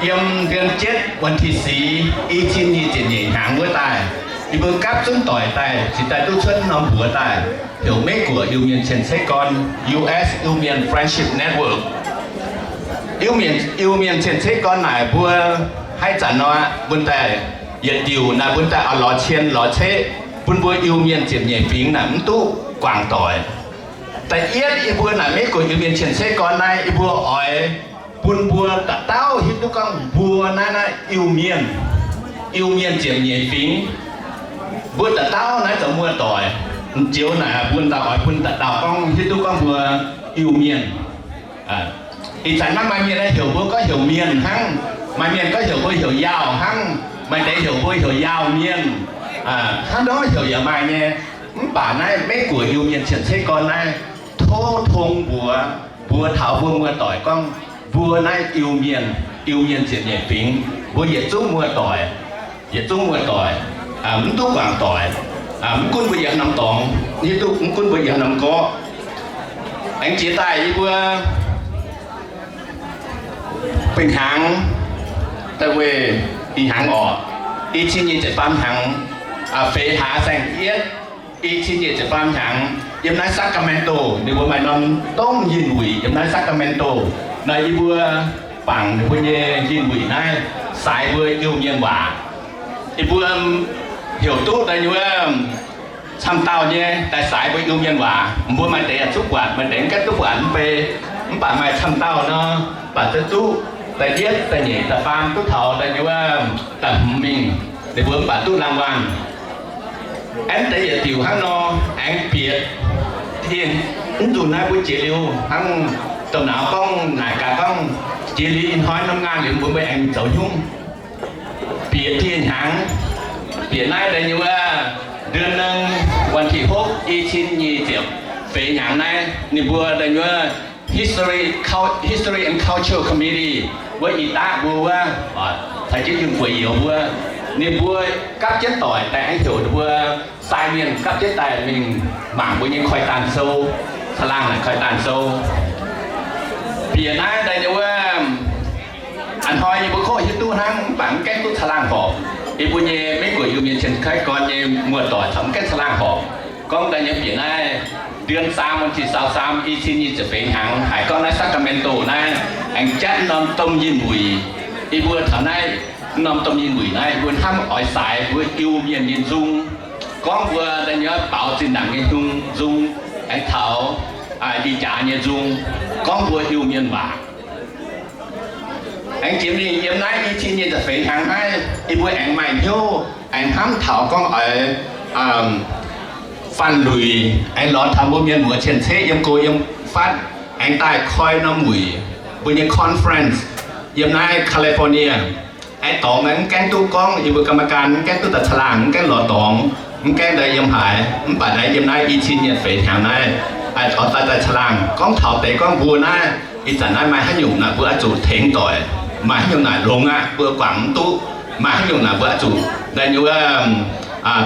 yiem เดือนเจ็ด วันที่สี่ i cin nyic ziepc nyeic hnyangx wuov daaih, yie mbuo gapv zunv doic daaih cingx daaih duqv cuotv norm mbuox daaih, heuc Meiv Guoqv Iu-Mienh cien-ceqv gorn, U S Iu-Mienh Friendship Network. Iu-Mienh, Iu-Mienh cien-ceqv gorn naaic mbuo haaix zanc nor, mbuo daaih yietc diuc naaic mbuo daaih oix lorz cien lorz ceqv bun mbuo Iu-Mienh ziepc nyeic fingx naaic mv duqv guangc doic. Da'yietv yie mbuo naaic Meiv Guoqv Iu-Mienh cien-ceqv gorn naaiv yie mbuo oix bun mbuo dauh dauh hiuv duqv gorngv mbuo naaiv naaiv Iu-Mienh, Iu-Mienh ziepc nyeic fingx, mbuo dauh dauh naaiv zoux muoz-doic. M'joux naaic mbuo dauh oix bun dauh dauh gorngv hiuv duqv gorngv mbuo Iu-Mienh. Ih zanc naaiv maaih mienh naaiv heuc mbuo gorngv heuc Mienh hnangv, maaih mienh gorngv heuc mbuo heuc Yaauh hnangv, maaih deix heuc mbuo heuc Yaauh Mienh, hnangv ndortv heuc yaac maaih nyei. Mv baac naaiv Meiv Guoqv Iu-Mienh cien-ceqv gorn naaiv tov tong mbuox, mbuox taux mbuo muoz-doic gorngv mbuo naaiv Iu-Mienh, Iu-Mienh ziepc nyeic fingx, mbuo yietc zungv muoz-doic, yietc zungv muoz-doic, mv duqv guangc doic. Mv gunv mbuo yiem norm dorngx, mv gunv mbuo yiem norm gorqv. Aengx jiex daaih yie mbuo benx hnyangx, da'wuov ih hnyangx orqc, i cin nyic ziepc faam hnyangx, feix hlaax saeng-yietv, i cin nyic ziepc faam hnyangx, yiem naaiv Sacramento, ninh mbuo maaih norm domh yinh wuic yiem naaiv Sacramento. Nor yie mbuo bangc ninh mbuo nyei yinh wuic naaiv, saaix mbuo Iu-Mienh waac. Yie mbuo heuc duqv daaih nyei wuov camv dauh nyei daaih saaix mbuo Iu-Mienh waac. Mbuo maaih deix yaac duqv buatc, maaih deix mv gaengh duqv buatc mv bei. Mv baac maaih camv dauh nor, baac duqv, da'yietv, da'nyeic, da'faam duqv taux daaih nyei wuov da'hmz mingh, ninh mbuo mv baac duqv รางวัล. Aengx deix yietc diuc hnangv nor, aengx bieqc dieh, mv nzunc naaiv mbuo jiex liuz hnangv, domh nauz gorngv naaic gaax gorngv, jiex liuz ih hnoi norm ngaanh liuz mbuo mbuo aengx zoux hnyungv. Bieqc dieh hnyangx, bieqc naaiv daaih nyei wuov เดือนหนึ่ง วันที่หก i cin nyic ziepc feix hnyangx naaiv, ninh mbuo daaih nyei wuov History and Cultural Committee wuov i daqv mbuo wuov, caux jienv Yunh Guoqv youz mbuo, ninh mbuo gapv jienv doic daaih aengx heuc ninh mbuo sai mienh gapv jienv daaih mingh mangc mbuo nyei koi daanh sou, caangh laangh naaic koi daanh sou. Bieqc naaiv daaih nyei wuov, a'hnoi yie mbuo kov hiuv duqv hnangv, mv baac mv gaengh duqv caangh laangh horpc. Yie mbuo nyei Meiv Guoqv Iu-Mienh cien-ceqv gorn nyei muoz-doic caux mv gaengh caangh laangh horpc. Gorngv daaih nyei bieqc naaiv เดือนสาม วันที่สาม i cin nyic ziepc feix hnyangx, haiz gorngv naaiv ซาคราเมนโต naaiv aengx jatv norm domh yinh wuic. Yie mbuo taux naaiv norm domh yinh wuic naaiv, mbuo hnamv oix saaix mbuo Iu-Mienh nyei nzung, gorngv mbuo daaih nyei baaux zinh ndaangc nyei nzung, aengx taux ih jaax nyei nzung, gorngv mbuo Iu-Mienh waac. Aengx jiex mingh yiem naaiv i cin nyic ziepc feix hnyangx naaiv, yie mbuo aengx maaih hnyouv aengx hnamv taux gorngv oix fanh luic aengx lorz taux mbuo mienh muoz cien-ceqv yiem go yiem fatv aengx daaih koi norm wuic, mbuo nyei conference yiem naaiv California. Aengx dorngx aengx mv gaengh duqv gorngv, yie mbuo กรรมการ mv gaengh duqv daaih caangh laangh, mv gaengh lorz dorngx, mv gaengh daaih yiem haaix, mv baac naaiv yiem naaiv i cin nyic ziepc feix hnyangx naaiv, oix daaih daaih caangh laangh gorngv taux deix gorngv mbuo naaiv ih zanc naaiv maaih haaix nyungc naaic mbuo oix zuqc tengx doic, maaih haaix nyungc naaic longx aqv mbuo guangc mv duqv, maaih haaix nyungc naaic mbuo oix zuqc daaih nyei wuov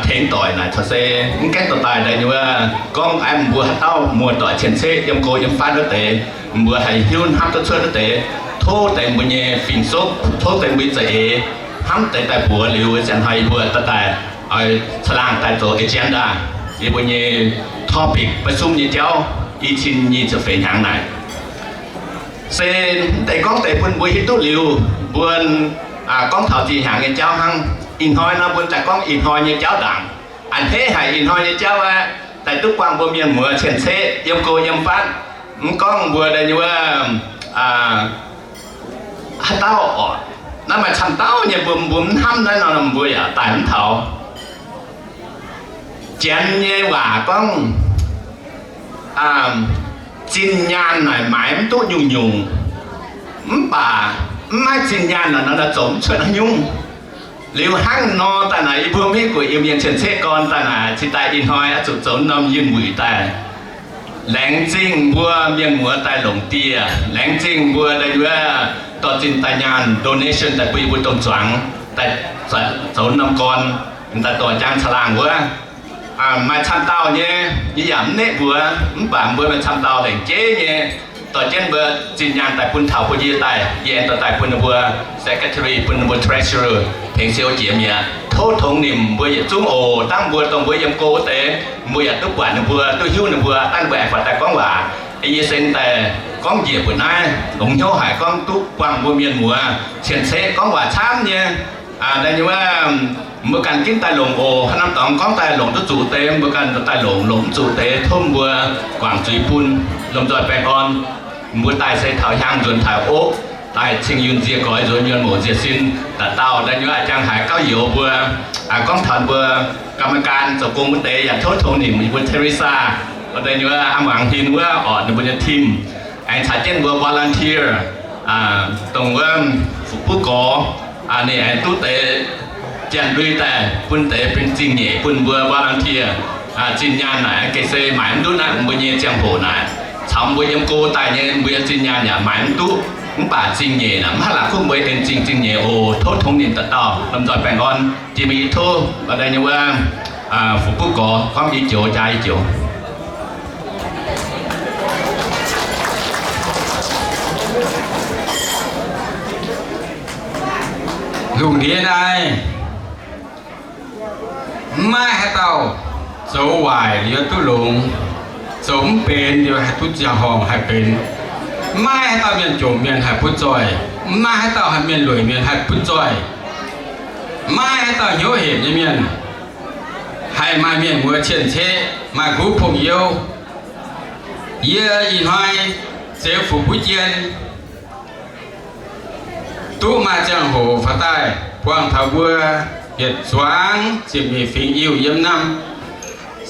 tengx doic naaic caux se mv gaengh dorh daaih daaih nyei wuov gorngv aengx mbuo haaix dauh muoz-doic cien-ceqv yiem go yiem fatv wuov deix, mbuo haih hiuv hnamv duqv cuotv wuov deix, tov deix mbuo nyei fingx-sopv, tov deix mbuo nyei za'eix hnamv deix daaih mbuox liuz, ziangh hnoi yie mbuo daaih daaih oix caangh laangh daaih zoux agenda, yie mbuo nyei topic ประชุม nyei jauv, i cin nyic ziepc feix hnyangx naaic. Se deix gorngv deix bun mbuo hiuv duqv liuz, mbuo gorngv taux zinh hnyangx nyei jauv hnangv. Ih hnoi nor mbuo daaih gorngv ih hnoi nyei jauv ndaangc. A'hneiv haic ih hnoi nyei jauv aqv, daaih duqv buangh mbuo mienh muoz cien-ceqv yiem go yiem fatv. Mv gorngv mbuo daaih nyei wuov haaix dauh orqc, naaiv maaih camv dauh nyei mbuo, mbuo mv hnamv naaiv nor mbuo yaac daaih mv taux. Janx nyei waac gorngv, zinh nyaanh naaic maaiz mv duqv nyungc-nyungc, mv baac mv maaih zinh nyaanh naaic nor zoux mv cuotv haaix nyungc. Liuz hnangv nor daaih naaic yie mbuo Meiv Guoqv Iu-Mienh cien-ceqv gorn daaih naaic cingx daaih ih hnoi oix zuqc zoux norm yinh wuic daaih. Laengz zingh mbuo mienh muoz daaih longc dieh. Laengz zingh mbuo daaih wuov dorh zinh daaih nyaanh donation daaih bun yie mbuo domh zuangx daaih zoux norm gorn, daaih dorh jang caangh laangh wuov. Maaih camv dauh nyei, yie yaac mv neqv mbuox, mv baac mbuo maaih camv dauh lengc jeiv nyei dorh jienv mbuo zinh nyaanh daaih bun taux bun yie daaih, yie aengx dorh daaih bun ninh mbuo secretary, bun ninh mbuo treasurer tengx siou jiex mi'aqv. Tov tongx nimc mbuo yietc zungv oc. Dangh mbuo dongh mbuo yiem go wuov deix, mbuo yaac duqv buatc ninh mbuo, duqv hiuv ninh mbuo, dangh ninh mbuo aengx faaux daaih gorngv waac. Yie se daaih gorngv njiec mbuoqc naaiv, longx hnyouv haic gorngv duqv buangh mbuo mienh muoz cien-ceqv gorngv waac camv nyei. Daaih nyei wuov, mbuo ganh ginv daaih longc oc. Haaix norm dorngx gorngv daaih longc duqv zuqc deix, mbuo ganh daaih longc, longc mv zuqc deix tov mbuo guangc zuiz bun, lomh nzoih baengh orn. Mbuo daaih se taux hiaang nzuonx taux ov, daaih cing yunh nzie goix nzuonx yunh moc nzie sin. Dauh dauh daaih nyei wuov, jangx haiz gauh youz mbuo, gorngv taux mbuo กรรมการ zoux gong wuov deix yaac tov tongx nimc mbuo Teresa, daaih nyei wuov, aa, muangx hin wuov orqc, ninh mbuo nyei team aengx caux jienv mbuo volunteer, dongh wuov fuqv buv gorx, ninh aengx duqv deix janx lui daaih bun deix benx zingh nyeic bun mbuo volunteer. Zinh nyaanh naaic gengh se maaic mv duqv naaiv mbuo nyei ziangh hoc naaic, caux mbuo yiem go daaih nyei mbuo nyei zinh nyaanh yaac maaic mv duqv. Mv baac zingh nyeic naaic mv haih la'kuqv mbuo en zingh zingh nyeic oc. Tov tongx nimc dauh dauh, lomh nzoih baengh orn. Jiex mingh yie tov daaih nyei wuov fuqv buv gorx gorngv i joux jaax i joux. Lungh ndiev naaiv, mv maaih haaix dauh zoux waaic liuz duqv longx, zoux mv benx liuz haih duqv ziangh horngc haih benx. Mv maaih haaix dauh mienh jomc mienh haih butv zoih, mv maaih haaix dauh haih mienh lueic mienh haih butv zoih. Mv maaih haaix dauh hnyouv hepc nyei mienh haih maaih mienh muoz cien-ceqv, maaih kuv pong youv. Yie ih hnoi zeix fuqv buv jien, duqv maaih ziangh hoc faaux daaih buangh taux mbuo yietc zuangx ziepc nyeic fingx Iu-Mienh yiem naaiv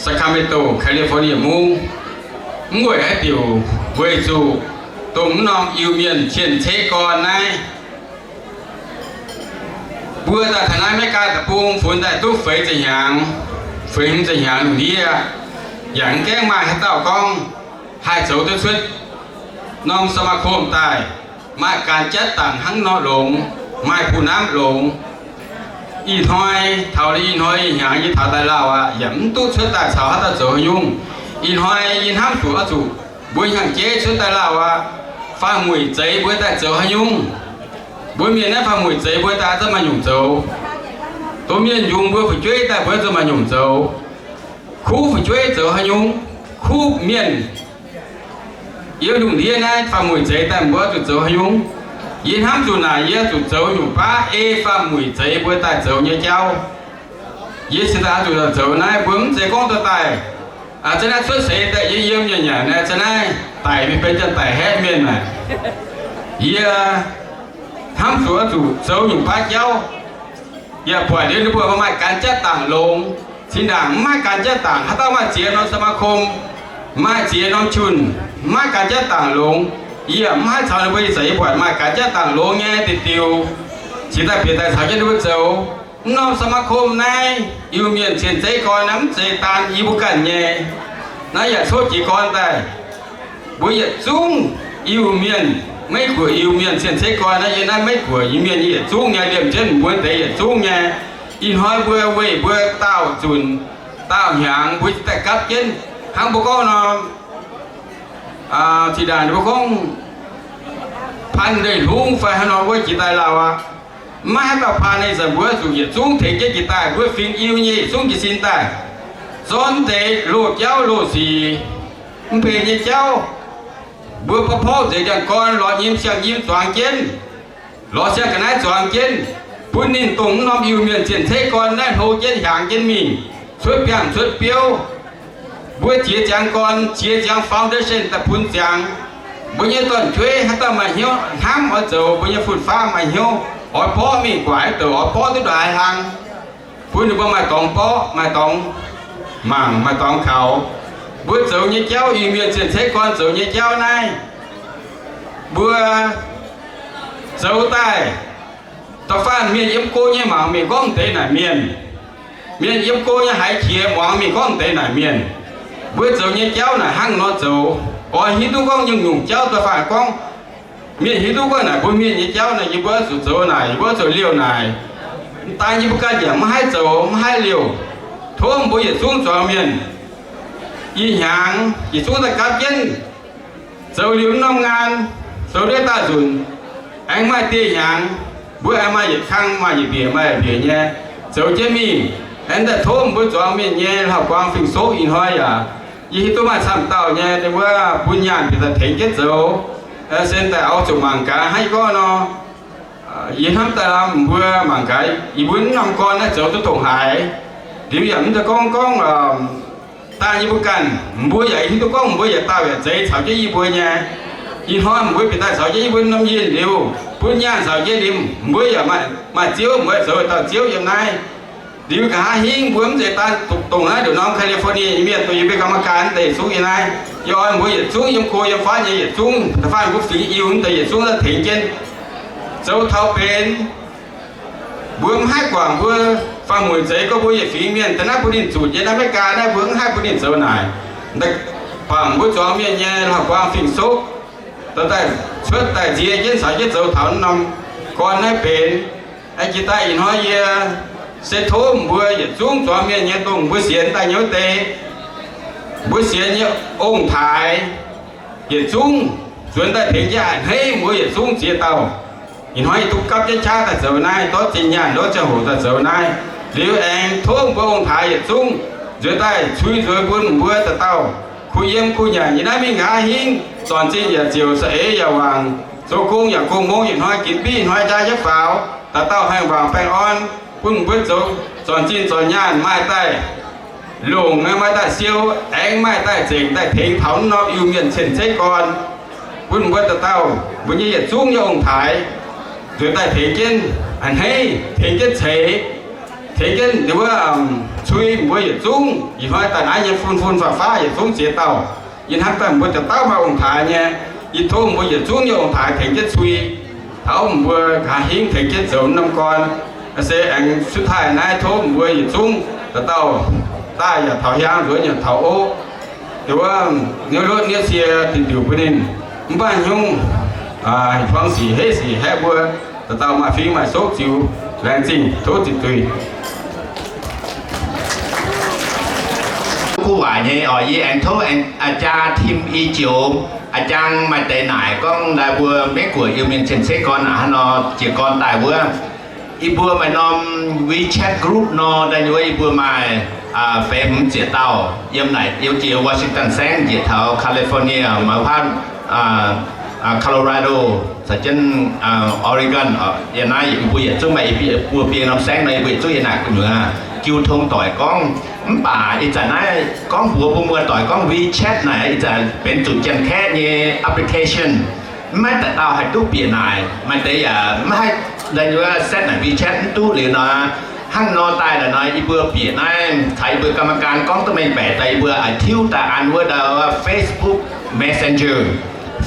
Sacramento, California mungv. Mv weic haaix diuc, weic zuqc dongh mv norm Iu-Mienh cien-ceqv gorn naaiv, mbuo daaih taux naaiv America deic-bung funx daaih duqv feix ziepc hnyangx, feix hmz ziepc hnyangx lungh ndiev, yaac mv gaengh maaih haaix dauh gorngv haih zoux duqv cuotv norm สมาคม daaih maaih ganh jatv dangc hnangv nor longx, maaih ผู้นำ longx. Ih hnoi taux, ih hnoi ih hnyangx yie taux daaih lauh aqv, yaac mv duqv cuotv daaih caux haaix dauh zoux haaix nyungc. Ih hnoi yie hnamv zuqc oix zuqc mbuo hnyangx-jeiv cuotv daaih lauh aqv. Faam-mueic zeix mbuo daaih zoux haaix nyungc? Mbuo mienh naaiv faam-mueic zeix mbuo daaih zuqc maaih nyungc zoux. Dongh mienh yungz mbuo fu'jueiv daaih mbuo zuqc maaih nyungc zoux. Kuv fu'jueiv zoux haaix nyungc? Kuv mienh yiem lungh ndiev naaiv faam-mueic zeix daaih mbuo zuqc zoux haaix nyungc? Yie hnamv zuqc naaic yie zuqc zoux nyungc baav ei faam-mueic zeix mbuo daaih zoux nyei jauv. Yie cingx daaih zuqc zoux naaiv, mbuo mv zeiz gorngv dorh daaih, aa, za'naaiv cuotv seix daaih yie yiem nyanc nyanc naaiv, za'naaiv daic mingh benx janx-daic haeqv mienh naaic. Yie hnamv zuqc zuqc zoux nyungc baav jauv, yaac buatc liuz ninh mbuo maaih ganh jatv dangc longx. Zinh ndaangc mv maaih ganh jatv dangc, haaix dauh maaih ziex norm สมาคม, maaih ziex norm junh, mv maaih ganh jatv dangc longx. Yie yaac mv haih caux ninh mbuo ih zanc yie buatc maaih ganh jatv dangc longx nyei diuh diuh, cingx daaih bieqc daaih caux jienv ninh mbuo zoux. Mv norm สมาคม naaiv, Iu-Mienh cien-ceqv gorn naaiv mv zeiz daan yie mbuo ganh nyei. Naaiv yaac coqv jiez gorn daaih. Mbuo yietc zungv Iu-Mienh, Meiv-Guoqv Iu-Mienh cien-ceqv gorn naaiv, yiem naaiv Meiv-Guoqv Iu-Mienh nyei yietc zungv nyei, liemh jienv mbuo deix yietc zungv nyei. Ih hnoi mbuo weic mbuo daauh zunc daauh hnyangx mbuo daaih gapv jienv hnangv mbuo gorngv nor, zinh ndaangc ninh mbuo gorngv paan ndeic-hlungv fai haaix nor wuov jiex daaih lauh aqv. Mv maaih haaix dauh paan nyei, zanc mbuo zuqc yietc zungv tengx jienv jiex daaih, mbuo fingx Iu nyei yietc zungv jiez sin daaih, zorqv deix loz-jauv loz-sic, mv benx nyei jauv, mbuo ba'porv nzengc ndiangx-gorn lorz nyim siang-nyim zuangx jienv, lorz siang ga'naaiv zuangx jienv, bun ninh dongh mv norm Iu-Mienh cien-ceqv gorn naaiv hlo jienv hiaangx jienv mingh, cuotv biangh cuotv biouv. Mbuo jiex ziangx gorn, jiex ziangx foundation daaih bun ziangx. Mbuo nyei dorn-jueiv haaix dauh maaih hnyouv hnamv oix zoux, mbuo nyei fun-faqv maaih hnyouv oix borqv mingh guaaic douc, oix borqv duqv ndongc haaix hlang, bun ninh mbuo maaih dorngx borqv, maaih dorngx mangc, maaih dorngx kaux. Mbuo zoux nyei jauv, Iu-Mienh cien-ceqv gorn zoux nyei jauv naaiv, mbuo zoux daaih, da'faanh mienh yiem go nyei mangc mingh gorngv deix naaic mienh, mienh yiem go nyei haiz qiex muangx mingh gorngv deix naaic mienh. Mbuo zoux nyei jauv naaic hnangv nor zoux, oix hiuv duqv gorngv nyungc-nyungc jauv da'faanh gorngv, mienh hiuv duqv gorngv naaic mbuo mienh nyei jauv naaic yie mbuo zuqc zoux naaic, yie mbuo zuqc liouh naaic. Mv daan yie mbuo ganh yaac maiv haih zoux, maiv haih liouh. Tov mbuo yietc zungv zuangx mienh, ih hnyangx yietc zungv daaih gapv jienv zoux liuz mv norm ngaan, zoux ndiev daaih nzunc, aengx maaih dieh hnyangx, mbuo aengx maaih yietc kang, maaih yietc mbiec, maaih yietc mbiec nyei zoux jienv mingh. Aengx daaih tov mbuo zuangx mienh nyei hlauv-buang fing-soqv ih hnoi yaac Yie hiuv duqv maaih camv dauh nyei wuov bun nyaanh bieqc daaih tengx jienv zoux, se daaih oix zuqc mangc gaax hnangv yie gorngv nor. Yie hnamv daaih lamh mbuo mangc gaax, yie mbuo norm gorn naaiv zoux duqv dongh haaix. Liuz yaac mv deix gorngv gorngv daaih yie mbuo ganh, mbuo yaac hiuv duqv gorngv mbuo yietc dauh yietc zeix caux jienv yie mbuo nyei. Ih hnoi mbuo bieqc daaih caux jienv yie mbuo norm yinh liuz, bun nyaanh caux jienv liuz, mbuo yaac maaih ziouv, mbuo zoux dauh ziouv yiem naaiv. Liuz nqa'haav hingv mbuo mv zeiz daan dongh naaiv nduqc norm California nyei mienh dongh yie mbuo กรรมการ deix yietc zungv yiem naaiv. Yie oix mbuo yietc zungv yiem go yiem fatv nyei yietc zungv da'faanh mbuo fingx Iu-Mienh deix yietc zungv daaih tengx jienv zoux taux benx. Mbuo mv haih guangc mbuo faam-mueic zeiz gorngv mbuo yietc fingx mienh daaih naaiv bun ninh zuqc nyei naaiv America naaiv mbuo mv haih bun ninh zoux naaic. Bangc mbuo zuangx mienh nyei la'guaang fing-soqv, daaih cuotv daaih nzie jienv caux jienv zoux taux norm gorn naaiv benx. Jiex daaih ih hnoi yie se tov mbuo yietc zungv zuangx mienh nyei dongh mbuo sienx daaih nyei wuov deix, mbuo sienx nyei ong-taaix yietc zungv nzuonx daaih tengx jienv a'hneiv mbuo yietc zungv ziex dauh. Ih hnoi yie duqv gapv jienv qaqv daaih zoux naaiv, ndortv zinh nyaanh ndortv ziangh hoc daaih zoux naaiv. Liuz aengx tov mbuo ong-taaix yietc zungv nzuonx daaih cui nzuonx bun mbuo dauh dauh kuh yiem kuh nyanc nyei naaiv mingh nqa'haav hingv, zornc zingh yaac ziouc, za'eix yaac wangc, zoux gong yaac gong mong, ih hnoi ginv mbiv ih hnoi jaa jienv faaux, dauh dauh haih wangc baengh orn bun mbuo zoux, zornc zingh zornc nyaanh maaih daaih longc, maaih daaih siou, aengx maaih daaih nzengc daaih tengx taux mv norm Iu-Mienh cien-ceqv gorn, bun mbuo dauh dauh mbuo nyei yietc zungv nyei ong-taaix nzuonx daaih tengx jienv a'hneiv, tengx jienv ceix, tengx jienv wuov cui mbuo yietc zungv ih hnoi daaih naaiv nyei fun-fun faqv-faqv yietc zungv ziex dauh. Yie hnamv daaih mbuo dauh dauh maaih ong-taaix nyei. Yie tov mbuo yietc zungv nyei ong-taaix tengx jienv cui, taux mbuo nqa'haav hingv tengx jienv zoux norm gorn. Se aengx cuotv taaih naaiv tov mbuo yietc zungv dauh dauh daaih yaac taux hiaang, nzuonx yaac taux ov. Wuov niouv lotv niouv cie diuc diuc bun ninh, mv baac hnyungv hmuangx sic heiv sic haeqv mbuo dauh dauh maaih fingx maaih soqv ziux. Laengz zingh, tov ziqc zuiz. Kuv waaic nyei oc, yie aengx tov aa jaa Tim i joux, aa jaa maaih deix naaic gorngv daaih mbuo Meiv Guoqv Iu-Mienh cien-ceqv gorn aqv nor, jiez gorn daaih wuov. Yie mbuo maaih norm WeChat group nor, daaih nyei wuov yie mbuo maaih feix hmz ziepc dauh yiem naaic, yiem jiex Washington saengv njiec taux California, maaih wuov paatv Colorado, caux jienv Oregon, yiem naaiv yie mbuo yietc zungv maaih yie mbuo biei norm saengv nor, yie mbuo yietc zungv yiem naaic gu'nyuoz jiu tong doic gorngv. Mv baac ih zanc naaiv gorngv mbuox mbuo muoz-doic gorngv WeChat naaic ih zanc benx zuqc Janx-Kaeqv nyei application. Mv maaih dauh dauh haih duqv bieqc naaic, maaih deix yaac mv haih, daaih nyei wuov setv naaic WeChat mv duqv liuz nor, hnangv nor daaih la'nor yie mbuo bieqc naaiv caux yie mbuo กรรมการ gorngv duqv mengh baeqc daaih yie mbuo tiuv daaih an wuov dauh Facebook Messenger.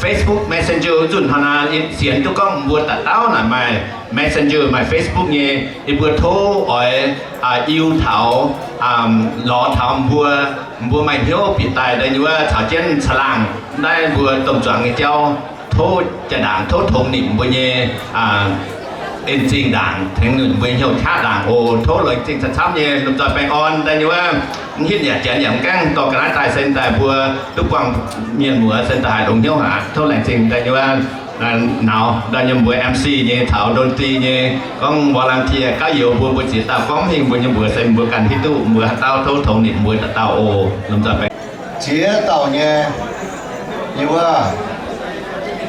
Facebook Messenger wuov nzunc hnangv naaiv sienx duqv gorngv mbuo dauh dauh naaic maaih Messenger maaih Facebook nyei, yie mbuo tov oix Iu taux, lorz taux mbuo, mbuo maaih hnyouv bieqc daaih daaih nyei wuov caux jienv caangh laangh naaiv mbuo domh zuangx nyei jauv, tov jaa-ndaangc, tov tongx nimc mbuo nyei en zingh ndaangc, tengx mbuo hnyouv qaqv ndaangc oc. Tov laengz zingh camv-camv nyei lomh nzoih baengh orn daaih nyei wuov. Mv hitv yaac janx yaac mv gaengh dorh ga'naaiv daaih se daaih mbuo duqv buangh mienh muoz se daaih haiz longx hnyouv aqv. Tov laengz zingh daaih nyei wuov. Nauz daaih nyei mbuo M C nyei caux ดนตรี nyei, gorngv volunteer gauv youz mbuo, mbuo ziex dauh gorngv hingh mbuo nyei mbuox se mbuo ganh hiuv duqv mbuo haaix dauh, tov tongx nimc mbuo dauh dauh oc. Lomh nzoih baengh. Ziex dauh nyei, nyei wuov,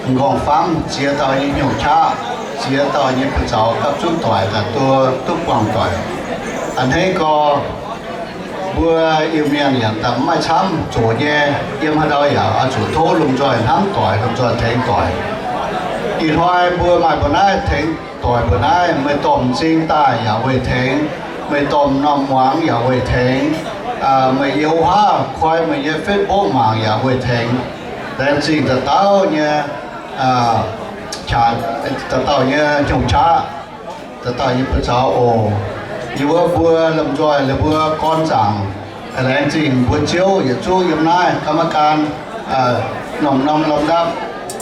m'nqorngv-famv ziex dauh nyei hnyouv qaqv, ziex dauh nyei buoz-zaux gapv zunv doic daaih duqv, duqv buangh doic. A'hneiv gorx, mbuo Iu-Mienh yaac daaih mv maaih camv zoqc nyei, yiem haaix ndau yaac oix zuqc tov lomh nzoih hnamv doic, lomh nzoih tengx doic. Ih hnoi mbuo maaih mbuo naaiv tengx doic mbuo naaiv, meih dorh m'zing daaih yaac weih tengx, meih dorh m'normh muangx yaac weih tengx, meih youz haav koi meih nyei Facebook mangc yaac weih tengx. Laengz zingh dauh dauh nyei, dauh dauh nyei hnyouv qaqv, dauh dauh nyei buoz-zaux oc. Yie wuov mbuo lomh nzoih la'buo gorn zaangc, laengz zingh mbuo Ziouv yietc zungv yiem naaiv กรรมการ, norm-norm lomh ndapv,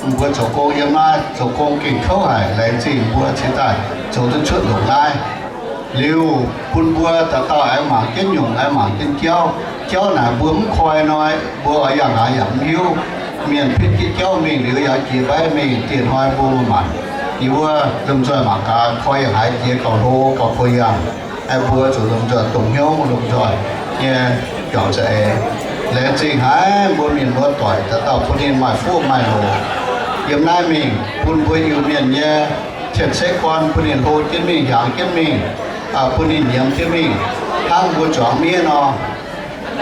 mbuo zoux gong yiem naaiv zoux gong gengh kouv haic. Laengz zingh mbuo cingx daaih zoux duqv cuotv longc naaiv. Liuz bun mbuo dauh dauh aengx mangc jienv nyungc, aengx mangc jienv jauv. Jauv naaic mbuo mv koi hnoi mbuo oix yangh haaix yaac mv hiuv. Mienh pitv jienv jauv mingh liuz yaac jiex maiv mingh, dieh hnoi mbuo maanc. Yie wuov lomh nzoih mangc gaax koi yangh haaix jiex gauh hlo gauh koi yangh. Aengx mbuo zuqc lomh nzoih dongh hnyouv lomh nzoih nyei juangc za'eix. Laengz zingh haic mbuo mienh muoz-doic dauh dauh bun ninh maaih fuqv maaih loc yiem naaiv mingh, bun mbuo Iu-Mienh nyei cien-ceqv gorn bun ninh hlo jienv mingh, hiaangx jienv mingh, bun ninh nyiemz jienv mingh, hnangv mbuo zuangx miev nor.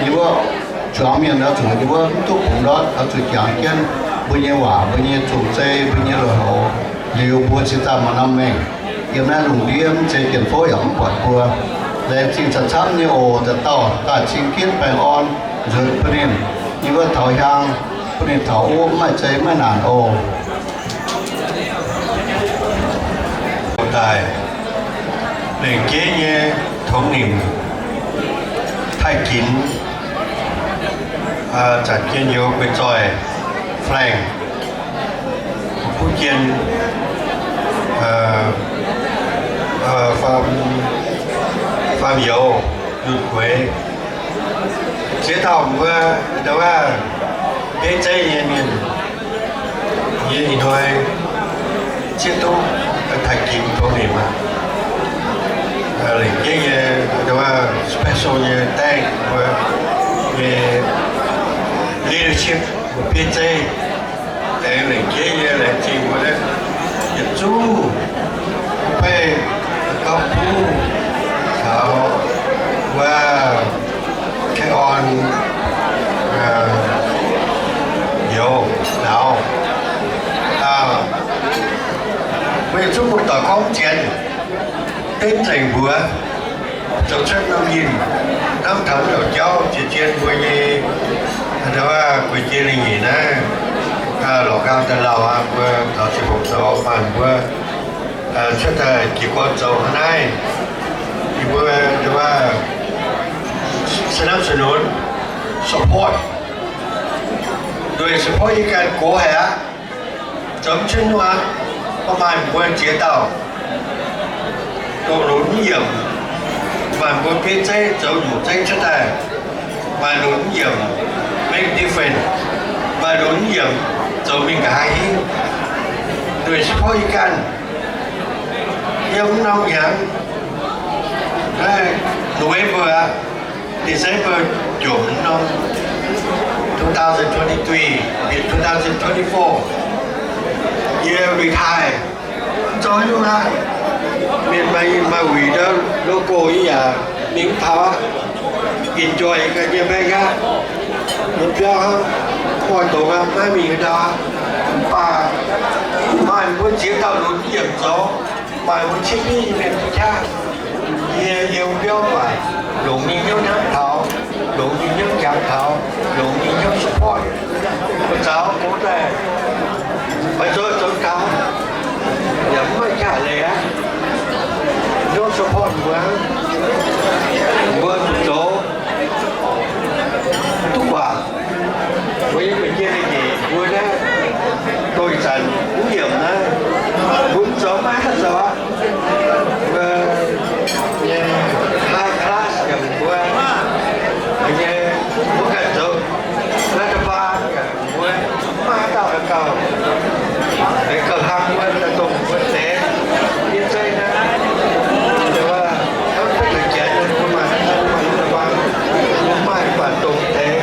Yie mbuo zuangx mienh oix zuqc, yie mbuo mv duqv bungx ndortv, oix zuqc jangx jienv mbuo nyei waac, mbuo nyei zong zei, mbuo nyei loz-houx, liuz mbuo cingx daaih maaih norm mengh yiem naaiv lungh ndiev, mv zeiz jien-fouv yaac mv buatc mbuo. Laengz zingh camv-camv nyei oc. Dauh dauh daaih cing jienv baengh orn nzuonx bun ninh, yie mbuo taux hiaang bun ninh taux wuov, mv maaih zei mv maaih naanc oc. Daaih lengc jeiv nyei tongx nimc Taaih Ginx, zanc jien youz guei zoih Frank, kuv jien faam youz Yunh Kueix, ziex dauh mbuo, ndau wuov, bieiv zeiv nyei mienh, yie ih hnoi zieqv duqv Taaih Ginx tongx nimc aqv. Lengc jeiv nyei, ndau wuov, special nyei thank mbuo nyei leadership, mbuo bieiv zeiv. Aengx lengc jeiv nyei laengz zingh mbuo naaiv yietc zungv beih gauh buv caux wuov Kaeqv Orn youz nauz. Mbuo yietc zungv mbuo doic gorngv mv zienx, dengv nzengc mbuox, zoux cuotv norm yinh, hnamv taux ndouc jauv, ziex jien mbuo nyei, ndau wuov, guei jien lingh nyeic naaiv, lorz nqaang daaih lauh aqv. Mbuo taux ziangh hoc zoux maaih mbuo cuotv daaih jiez gorn zoux hnangv naaiv. Yie mbuo ndau wuov สนับสนุน support, ndueic support yie ganh gox haic aqv. Zoux mv cuotv nyungc aqv. Mv maaih mbuo ziex dauh dongh lunx mv yiemc, maaih mbuo bieiv zeiv zoux nyungc zeiv cuotv daaih, maaih lunx mv yiemc, make difference, maaih lunx mv yiemc zoux mingh nqa'haav hingv, ndueic support yie ganh. Yiem mv norm hnyangx, naaiv November aqv, December jomc norm, two thousand twenty-three, two thousand twenty-four, yie retire, mv zoux nyungc aqv. Mienh maaih, maaih wuic ndau logo yie yaac mingh mv taux aqv. Enjoy ganh nyei maengc aqv. Yiem biauv hnangv, mv oix dongz aqv, maiv mingh ndau aqv. Mv baac maaih mbuo ziex dauh lunx yiemc zoux, maaih mbuo ciev bieiv nyei mienh duqv qaqv. Yie yiem biauv baac longc nyei hnyouv hnamv taux, longc nyei hnyouv jangx taux, longc nyei hnyouv support. Mbuo zaux gox daaih, oix zoux zoux taux, yaac mv maaih jaax leiz aqv. Hnyouv support mbuo, mbuo zoux duqv guangc. Mbuo nyei guei jien nyeic mbuo naaiv, dongh ih zanc mv yiemc naaiv, mbuo mv zoux maiv haih zoux aqv. Mbuo nyei high class yaac mbuo nyei, mbuo ganh zoux รัฐบาล yaac mbuo mv maaih haaix dauh haih gauh, haih gauh hlang mbuo daaih dongh mbuo deix bieiv zeiv naaiv. Hnangv mv baac janx mbuo maaih, mbuo maaih รัฐบาล, mbuo maaih mv baac dongh deix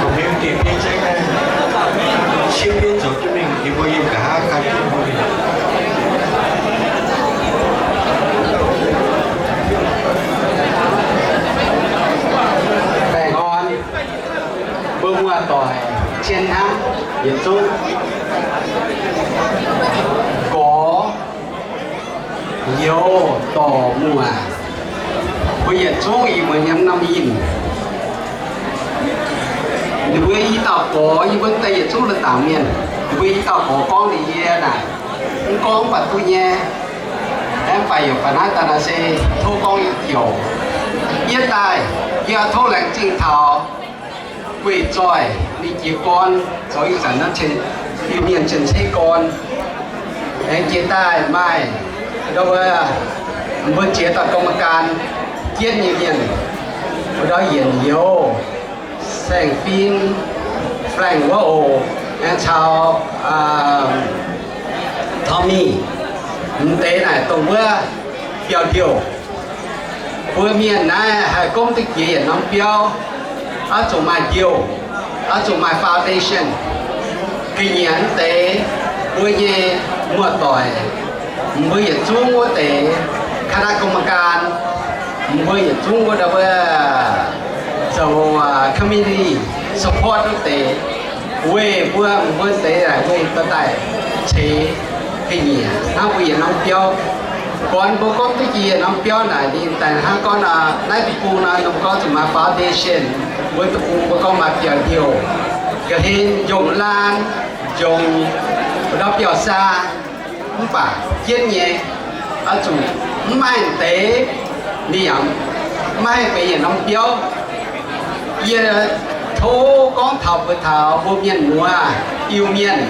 community bieiv zeiv naaiv, siev bieiv zoux jienv mingh, yie mbuo yiem nqa'haav gan jienv mbuo mingh. Baengh orn mbuo muoz-doic cien hnamv yietc zungv, gorx, youz, dorc, muoc, mbuo yietc zungv ih muonz yiem norm yinh. Ninh mbuo i dauh gorx, yie mbuo deix yietc zungv la'dangc mienh, ninh mbuo i dauh gorx gorngv ninh yie naaic, mv gorngv mv baac duqv nyei. Aengx mv baac yaac baac naaiv daaih naaic se tov gorngv i jouc. Yie daaih, yie tov laengz zingh taux Guih Zoih ninh jiez gorn zoux ih zanc naaiv Iu-Mienh cien-ceqv gorn. Aengx jiex daaih maaih ndau wuov, mbuo ziex dauh กรรมการ jienv nyei mienh, wuov ndau Yienc Youz, Saeng Fin, Frank wuov oc, aengx caux Tommy. M'deix naaic dongh wuov biauv-ndiouh. Mbuo mienh naaiv haih gomv duqv jiex yietc norm biauv. Oix zuqc maaih ndiouh, oix zuqc maaih foundation. Ga'nyiec deix mbuo nyei muoz-doic, mbuo yietc zungv wuov deix คณะกรรมการ, mbuo yietc zungv wuov ndau wuov zoux community support wuov deix, weih mbuo, mbuo deix weih dorh daaih ceix ga'nyiec hnangv mbuo yietc norm biauv. Gorngv mbuo gorngv duqv jiex yietc norm biauv naaic, ninh daaih hnangv gorngv nor, naaiv deic-bung nor, ninh gorngv zuqc maaih foundation, mbuo deic-bung mbuo gorngv maaih biauv-ndiouh, ga'hlen njongc laanh, njongc ndau biauv-saa, mv baac jienv nyei, oix zuqc mv maaih deix, ninh yaac mv haih benx yietc norm biauv. Yie tov gorngv taux mbuo taux mbuo mienh muoz Iu-Mienh,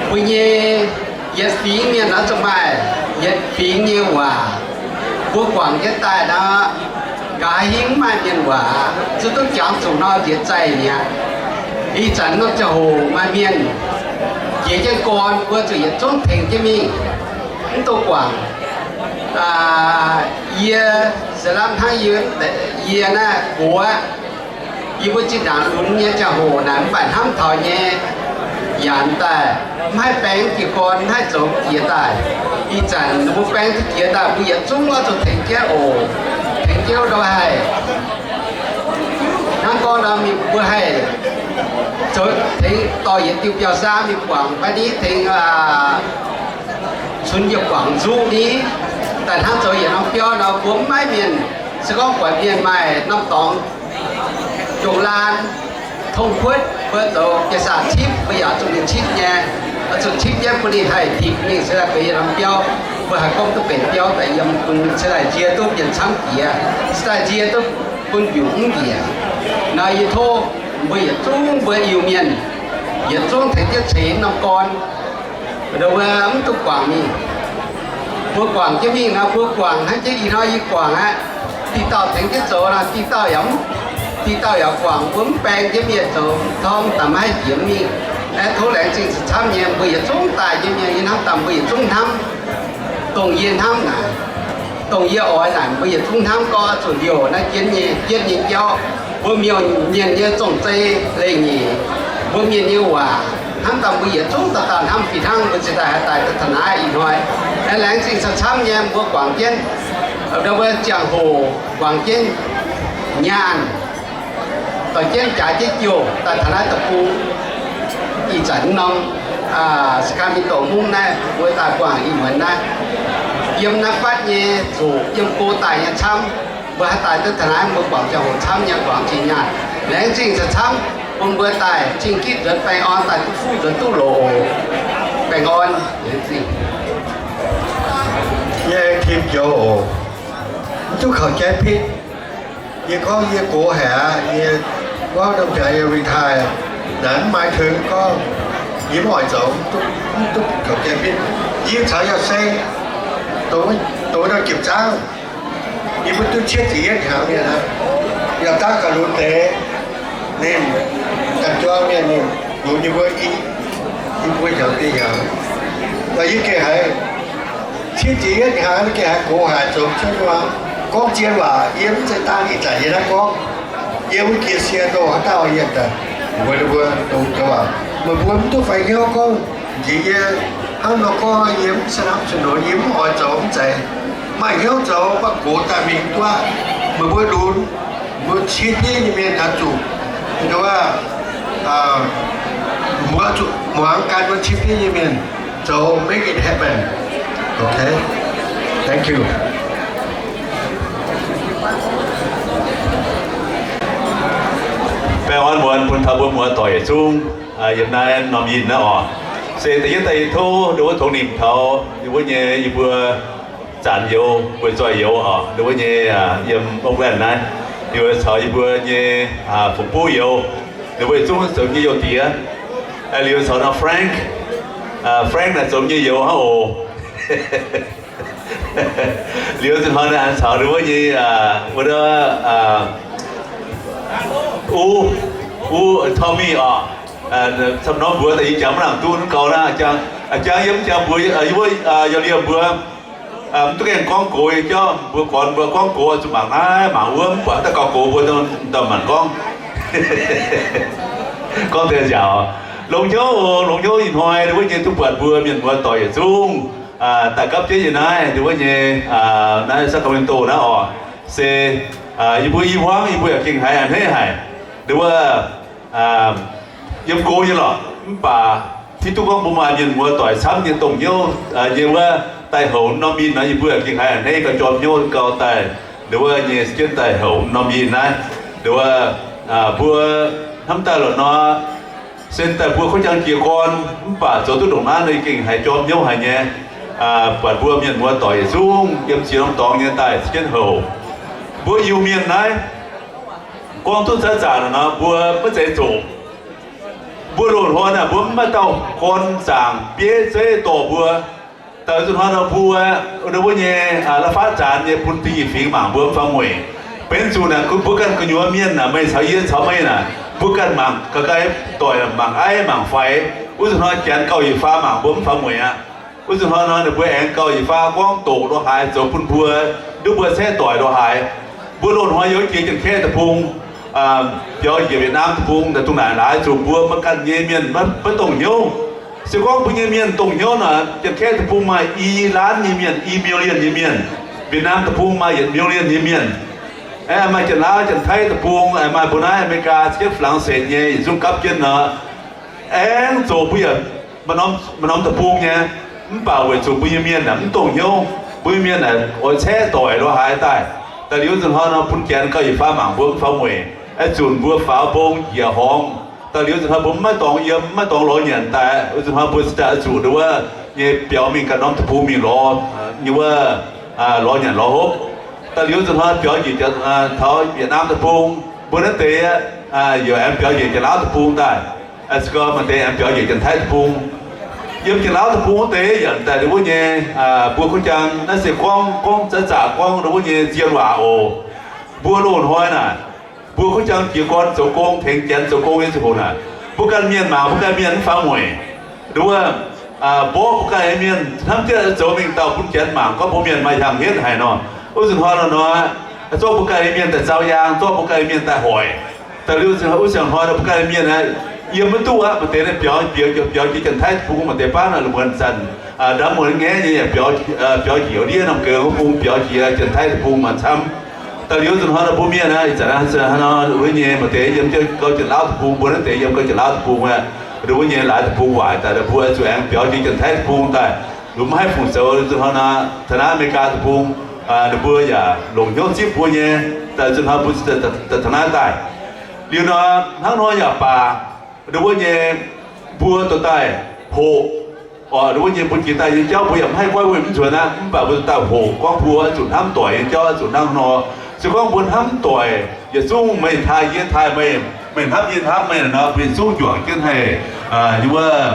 mbuo nyei yietc fingx mienh oix zuqc maaih yietc fingx nyei waac. Mbuo guangc jienv daaih nor, nqa'haav hingv mv maaih mienh waac, zuqc duqv jangx zuqc nor njiec zaih mi'aqv. Ih zanc norm ziangh hoc maaih mienh jiex jienv gorn, mbuo zuqc yietc zungv tengx jienv mingh, mv duqv guangc. Yie se lamh hnangv yie, yie naaiv gox aqv. Yie mbuo zinh ndaangc lunx nyei ziangh hoc naaic mv baac hnamv taux nyei yaanx daaih, mv haih baeng jiez gorn, mv haih zoux jiex daaih. Ih zanc ninh mbuo baeng duqv jiex daaih, mbuo yietc zungv oix zuqc tengx jienv oc, tengx jienv ndau haih. Hnangv gorngv nor mingh mbuo haih zoux tengx dorh yietc diuh biauv-saa mingh guangc fai ni tengx cunx yietc guangc nzuqv ni, daaih hnangv zoux yietc norm biauv nor, mbuo mv maaih mienh, se gorngv buatc mienh maaih norm dorngx njongc laanh, tong kuotv mbuo zoux biauv-saa cipv, mbuo yaac zuqc mingh cipv nyei, oix zuqc cipv jienv bun ninh haih dipc mingh se daaih benx yietc norm biauv. Mbuo haih gorngv duqv benx biauv daaih yiem bun se daaih nzie duqv mienh camv jiex, se daaih nzie duqv bun mbiungc mv njiec. Nor yie tov mbuo yietc zungv mbuo Iu-Mienh yietc zungv tengx jienv ceix norm gorn, ndoh wuov mv duqv guangc mingh. Mbuo guangc jienv mingh nor, mbuo guangc hnangv jienv ih hnoi yie guangc aqv. Diqc dauh tengx jienv zoux nor, diqc dauh yaac, diqc dauh yaac guangc, mbuo mv baeng jienv mienh zoux, torngv daaih maiv haih jiex mingh. Aeqv, tov laengz zingh camv nyei, mbuo yietc zungv daaih nyei mienh, yie hnamv daaih mbuo yietc zungv hnamv dongh yie hnamv naaic, dongh yie oix naaic, mbuo yietc zungv hnamv gorngv zuqc liouh naaiv jienv nyei, jienv nyei jauv. Mbuo miuc-mienh nyei zong-zei leiz-nyeic, mbuo mienh nyei waac, hnamv daaih mbuo yietc zungv dauh dauh hnamv fih hnangv, mbuo ziouc daaih haih daaih taux naaiv ih hnoi. Aeqv, laengz zingh camv-camv nyei mbuo guangc jienv, mbuo ziangh hoc guangc jienv nyaanh, dorh jienv jaaix jienv jouh daaih taux naaiv deic-bung. Ih zanc norm Sacramento mungv naaiv mbuo daaih guangc ih muonz naaiv, yiem naaiv fatv nyei zuqc yiem go daaih nyei camv. Mbuo haih daaih duqv taux naaiv, mbuo guangc ziangh hoc camv nyei guangc zinh nyaanh. Laengz zingh camv-camv bun mbuo daaih zingh gitv nzuonx baengh orn, daaih duqv fuqv nzuonx duqv loz oc. Baengh orn. Laengz zingh. Yie aengx tim joux oc. Mv duqv kaux jaiv pitv. Yie gorngv yie gox haic aqv. Yie gorngv domh jaax yie retire naaic, mv maaih tengx gorngv yie mv oix zoux, mv duqv kaux jaiv pitv. Yie caux yaac se dongh wuov ndau jiepc zaangv, yie mbuo duqv cietv ziepc yietv hnyangx mienh aqv. Yaac daav gauh lunx deix, ninh ganh juang mienh, ninh lunx yie mbuo i, yie mbuo hnyangx deix hnyangx. Mv baac yie gengh haiz cietv ziepc yietv hnyangx, gengh haiz gox haic, zoux cuotv nyei waac, gorngv zien waac. Yie mv zeiz daan ih zanc yie naaiv gorngv, yiem wuov jiex Seattle haaix dauh yiem daaih, mbuo, mbuo dongh joux waac, meih mbuo mv duqv fai hnyouv gorngv, njiec yie hnangv nor gorngv, yie mv sa'napv sa'nonx, yie mv oix zoux mv zeiz. Maaih hnyouv zoux mv baac gox daaih mingh duqv aqv. Meih mbuo lunx, mbuo cien bieiv nyei mienh oix zuqc, mbuo zuqc muangx gan mbuo cien bieiv nyei mienh zoux, make it happen. Okay, thank you. Baengh orn muonz bun taux mbuo muoz-doic yietc zungv yiem naaiv norm yinh naaiv oc. Se da'yietv daaih yie tov ndon wuov tongx nimc taux yie mbuo nyei, yie mbuo zanc youz, buoz-zoih youz oc, ndon wuov nyei yiem Oakland naaiv, yie mbuo caux yie mbuo nyei fungx buv youz, ninh mbuo yietc zungv zoux nyei youz diex. Liuz caux nor Frank, Frank naaic zoux nyei youz hnangv oc. Liuz zinh hnoi naaiv caux ninh wuov nyei, wuov, uv, uv Tommy oc. Camv norm mbuox daaih yie jangx maiv nangc duqv gau naaiv, jangx yie mv jangx mbuox yie wuov yaac liemh mbuox. Mv duqv gaengh gorngv gox nyei jauv, mbuo gorn mbuo gorngv gox zuqc mangc naaiv mangc wuov, mv buatc daaih gauh gox mbuo dauh manc gorngv. Gorngv deix nziaauc. Longx hnyouv, longx hnyouv ih hnoi ndon wuov nyei duqv buatc mbuo mienh muoz doic yietc zungv daaih gapv jienv yie naaiv ndon wuov nyei naaiv Sacramento naaiv oc. Se yie mbuo i hmuangv yie mbuo yaac gengh haiz a'hneiv haic ndon wuov yiem go nyei lorqc. Mv baac hiuv duqv gorngv mbuo maaih mienh muoz doic camv nyei dongh hnyouv nyei wuov daaih houc norm yinh nor, yie mbuo yaac gengh haiz a'hneiv gauh jorm hnyouv gauh daaih ndon wuov nyei jienv daaih houc norm yinh naaiv. Ndon wuov mbuo hnamv daaih lorqc nor, se daaih mbuo kuv jangx jiez gorn mv baac zoux duqv ndongc naaiv nor, yie gengh haiz jorm hnyouv haic nyei. Buatc mbuo mienh muoz doic yietc zungv yiem ziex norm dorngx nyei daaih jienv houc mbuo Iu-Mienh naaiv. Gorngv duqv zaax zaangc nor, mbuo maiv zeiz zoqc. Mbuo loz-hnoi naaic mbuo mv maaih dauh gorn zaangc bieiv zeiv dorh mbuo. Daaih nzunc hnoi nor mbuo ndon wuov nyei la'faav zaanx nyei bun dingh nyei fingx mangc mbuo mv fangx mueic. Benx zuqc naaic mbuo ganh gu'nyuoz mienh naaic, meih caux yie caux meih naaic, mbuo ganh mangc ga'gaiv doic, mangc aiv mangc faix. Wuov nzunc hnoi janx gauh yietc faam mangc mbuo mv fangx mueic aqv. Wuov nzunc hnoi nor ninh mbuo aengx gauh yietc faam gorngv doqc lo haaix zoux bun mbuo, nduov mbuo caeqv doic lo haaix. Mbuo loz-hnoi youz jiex Janx-Kaeqv deic-bung, biaux njiec Yietc Naamh deic-bung, dongh naaic laaix zuqc mbuo maiv ganh nyei mienh maiv dongh hnyouv. Se gorngv mbuo nyei mienh dongh hnyouv naaic, Janx-Kaeqv deic-bung maaih i laanv nyei mienh, i million nyei mienh. Yietc Naamh deic-bung maaih yietc million nyei mienh. Aengx maaih Janx-Laauv, Janx-Taiv deic-bung, maaih mbuo naaiv America, zieqv Flaengx setc nyei yietc zungv gapv jienv nor, aengx zoqc mbuo yaac maaih norm deic-bung nyei. Mv baac weic zuqc mbuo nyei mienh naaic mv dongh hnyouv, mbuo nyei mienh naaic oix caeqv doic lo haaix daaih. Daaih liuz nzunc hnoi nor bun janx gauh yietc faam mangc mbuo mv fangx mueic, aengx zunc mbuo faaux mbong njiec horngz. Daaih liuz nzunc hnoi mbuo mv maaih dorngx yiem, mv maaih dorngx lorz nyanc daaih, wuov nzunc hnoi mbuo cingx daaih oix zuqc ndon wuov nyei biaux mingh ganh norm deic-bung mingh lorz nyei wuov lorz nyanc lorz hopv. Daaih liuz nzunc hnoi biaux njiec taux Yietc Naamh deic-bung, mbuo naaiv deix yaac aengx biaux njiec Janx-Laauv deic-bung daaih. Maaih deix aengx biaux njiec Janx-Taiv deic-bung. Yiem Janx-Laauv deic-bung wuov deix yaac daaih ndon wuov nyei, mbuo kuv jang naaiv se gorngv, gorngv zaax zaangc gorngv ndon wuov nyei zien waac oc. Mbuo loz-hnoi naaic, mbuo kuv jang jiez gorn zoux gong tengx janx zoux gong nyei ziangh hoc naaic, mbuo ganh mienh mangc mbuo ganh mienh mv fangx mueic. Ndon wuov mborqv mbuo ganh mienh hnamv jienv zoux mingh dauh bun janx mangc gorngv mbuo mienh maaih hiaangx hietv haic nor. Wuov nzunc hnoi nor, nor, zorqv mbuo ganh mienh daaih zaux yaang, zorqv mbuo ganh mienh daaih hoic. Daaih liuz wuov nzunc hnoi nor mbuo ganh mienh yiem maiv duqv aqv. Maaih deix naaiv biaux, biaux, biaux jiex Janx-Taiv deic-bung, maaih deix baav naaic la'muonz zanc ndamv muonz ngaeqv nyei yaac biaux, biaux njiec ndiev norm geix wuov bung biaux jiex Janx-Taiv deic-bung maanc camv. Daaih liuz nzunc hnoi nor mbuo mienh naaiv ih zanc naaiv, wuov nyei maaih deix yiem gauh Janx-Laauv deic-bung, mbuo naaiv deix yiem gauh Janx-Laauv deic-bung aqv. Ndon wuov nyei laaix deic-bung waaic daaih, mbuo zuqc aengx biaux jiex Janx-Taiv deic-bung daaih. Lunx maiv haih fungc zoux nzunc hnoi nor, taux naaiv America deic-bung, ninh mbuo yaac longc hnyouv zipv mbuo nyei. Daaih nzunc hnoi mbuo daaih taux naaiv daaih. Liuz nor hnangv nor yaac baac, ndon wuov nyei mbuo dorh daaih hoqc, ndon wuov nyei mbuo jiex daaih nyei jauv mbuo yaac mv haih goiv wuov mv nzuonx aqv. Mv baac mbuo dorh daaih hoqc gorngv mbuo zuqc hnamv doic nyei jauv zuqc hnangv nor. Se gorngv mbuo hnamv doic yietc zungv meih taaih yie taaih meih, meih hnamv yie hnamv meih nor, mbuo yietc zungv juangc jienv haih, wuov,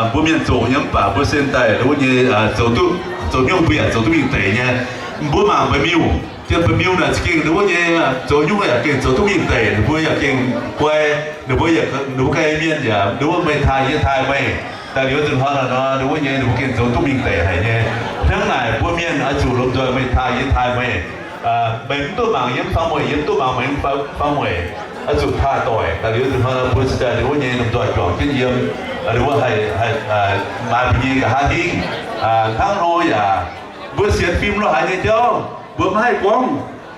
mbuo mienh zoqc nyei. Mv baac mbuo se daaih ndon wuov nyei zoux duqv, zoux nyungc mbuo yaac zoux duqv mingh deix nyei. Mbuo mangc Ba'miuh, Janx Ba'miuh naaic za'gengh ndon wuov nyei zoux nyungc yaac gengh zoux duqv mingh deix, ninh mbuo yaac gengh guai, ninh mbuo yaac, ninh mbuo ganh mienh yaac ndon wuov meih taaih yie taaih meih. Daaih liuz nzunc hnoi nor, ndon wuov nyei ninh mbuo gengh zoux duqv mingh deix haic nyei. Hnangv naaic mbuo mienh oix zuqc lomh nzoih meih taaih yie taaih meih. Meih mv duqv mangc yie mv fangx mueic, yie mv duqv mangc meih mv fangx mueic, oix zuqc taaih doic. Daaih liuz nzunc hnoi mbuo cingx daaih ndon wuov nyei lomh nzoih juangc jienv yiem, ndon wuov haih, haih maaiz mbuo nyei nqa'haav hingv. Hnangv nor yaac mbuo sienx fim lo haaix nyei jauv mbuo mv haih gorngv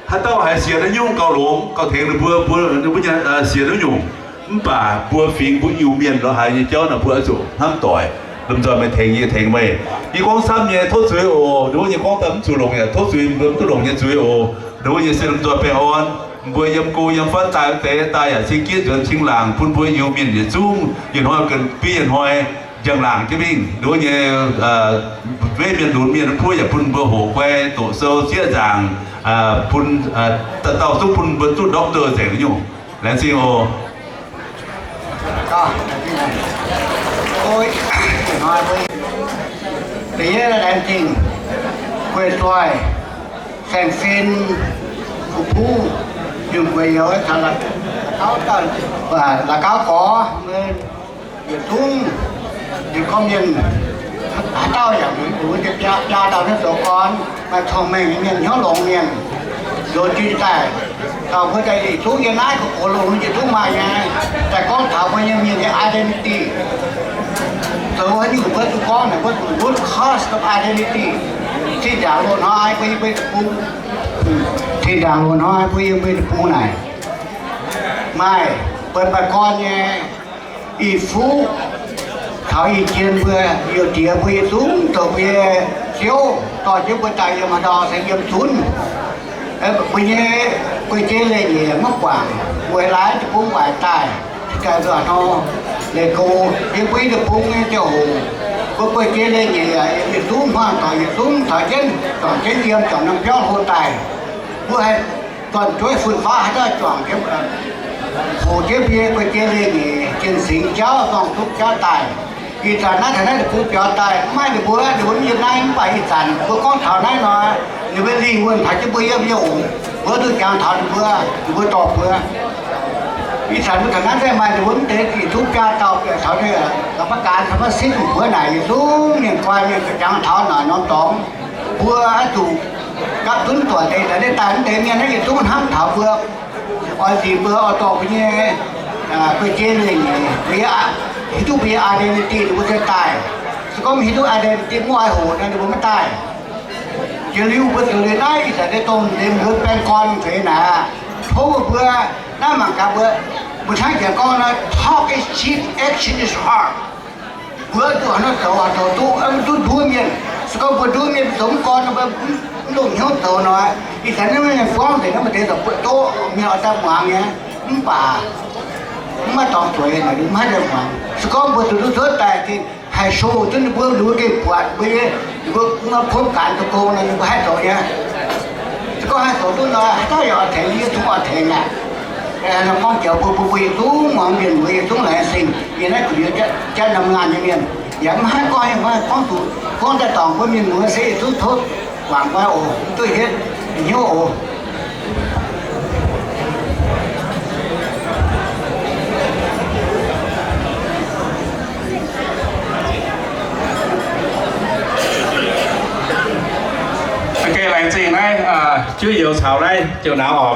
haaix dauh haiz sienx naaiv nyungc gauh longx gauh tengx ninh mbuo, mbuo, mbuo nyei sienx naaiv nyungc. Mv baac mbuo fingx mbuo Iu-Mienh lo haaix nyei jauv naaic mbuo oix zuqc hnamv doic, lomh nzoih meih tengx yie tengx meih. Yie gorngv camv nyei tov zuiz oc. Ndon wuov nyei gorngv daaih mv zuqc longc yaac tov zuiz, mbuo mv duqv longc nyei zuiz oc. Ndon wuov nyei se lomh nzoih baengh orn. Mbuo yiem go yiem fatv daaih wuov deix daaih yaac cing jienv nzuonx cing laangc bun mbuo Iu-Mienh yietc zungv yietc hnoi ganh bieiv yietc hnoi njang-laangc jienv mingh. Ndon wuov nyei weiv mienh lunx mienh wuov yaac bun mbuo hoqc guai doqc sou sieqv nzaangc, bun, dauh dauh zungv bun mbuo duqv doctor nzengc nyungc. Laengz zingh oc. Da'yietv laengz zingh guei zoih, saeng-fin, fu-puv, yungh guei youz caux la'gauv gorx, yietc zungv, yietc gorngv mienh, Haaix dauh yaac mv bun mbuo biaa dauh naaiv zoux gorn, maaih cong-mengh nyei mienh, hnyouv longx mienh, zoux jiex daaih, taux mbuo daaih yietc zungv yiem naaiv gox longx yietc zungv maaih nyei, daaih gorngv taux mbuo nyei mienh nyei identity. Zoux haaix nyungc mbuo zuqc gorngv naaic mbuo zuqc root cause of identity. Zinh ndaangc loz-hnoi mbuo yiem mbuo deic-bung, zinh ndaangc loz-hnoi mbuo yiem mbuo deic-bung naaic, maaih mbuo baeqc gorn nyei i fuqv taux i jien mbuo, youh diex mbuo yietc zungv zoux mbuo nyei ziouv, dorh jienv mbuo daaih yiem haaix ndau se yiem zunv. Mbuo nyei guei-jeiv leiz-nyeic maiv guangc, weic laaix deic-bung waaic daaih, daaih nzuonx hnoi, leiz go, yiem mbuo nyei deic-bung nyei ziangh hoc, mbuo guei-jeiv leiz-nyeic yaac yietc zungv hmuangx doic, yietc zungv taux jienv juangc jienv yiem juangc norm biauv hlo daaih. Mbuo haih zornc jueiv fun-faqv haaix dauh juangc jienv, hoqc jienv mbuo nyei guei-jeiv leiz-nyeic, jien-singx jauv, zorng-zuqv jauv daaih. Ih zanc naaiv taux naaiv deic-bung biaux daaih, mv maaih ninh mbuo, ninh mbuo mv yiem naaiv, mv baac ih zanc mbuo gorngv taux naaiv nor, ninh mbuo lingh wuonh taux jienv mbuo yiem nyei oc. Mbuo duqv jangx taux ninh mbuo, ninh mbuo dorh mbuo. Ih zanc mbuo taux naaiv se maaih ninh mbuo mv deix yietc zungv biaa dauh biaux taux ninh, la'maah gaax taux maiv sinv mbuo naaic yietc zungv mienh guai mienh jangx taux naaic norm dorngx. Mbuo oix zuqc gapv zunv doic deix daaih, deix daaih mv deix mienh naaiv yietc zungv hnamv taux mbuo, oix nzipc mbuo, oix dorh mbuo nyei guei-jeiv leiz-nyeic, hiuv duqv mbuo nyei identity ninh mbuo se daaih. Se gorngv mv hiuv duqv identity mv oix hoqc nor, ninh mbuo maiv daaih. Jiex liuz mbuo zoux liuz naaiv ih zanc deix dongh deix mbuo baeng gorn nzueic naaic, tov mbuo naaiv mangc gaax mbuo, mbuo hnangv janx gorngv nor, talk is cheap, action is hard. Mbuo zuqc haaix nor zoux, haaix zoux duqv, mv duqv nduov mienh. Se gorngv mbuo nduov mienh zoux mv gorn, mv longc hnyouv zoux nor, ih zanc naaiv mienh gorngv nzengc naaiv maaih deix zoux buoqv doqv, mienh oix daaih muangx nyei. Mv baac mv maaih dorngx zueiz, mv haih daaih muangx. Se gorngv mbuo zuqc duqv cuotv daaih, haih show duqv ninh mbuo, ninh mbuo gengh buatc mbuo nyei, ninh mbuo mv kuopv gaanx zoux gong nor, ninh mbuo haih zoux nyei. Se gorngv haih zoux duqv nor, haaix dauh yaac oix tengx, yie zungv oix tengx aqv. Gorngv joux mbuo, mbuo, mbuo yietc zungv muangx mienh muoz, yietc zungv laengz zingh yiem naaiv gu'nyuoz jatv norm ngaanh nyei mienh. Yaac mv haih gorngv, mv haih gorngv zuqc gorngv daaih dorngc mbuo mienh muoz se yietc zungv tov guangc guai oc, mv duqv hietv hnyouv oc. Laengz zingh naaiv jueiv youz caux naaiv jiu nauz oc.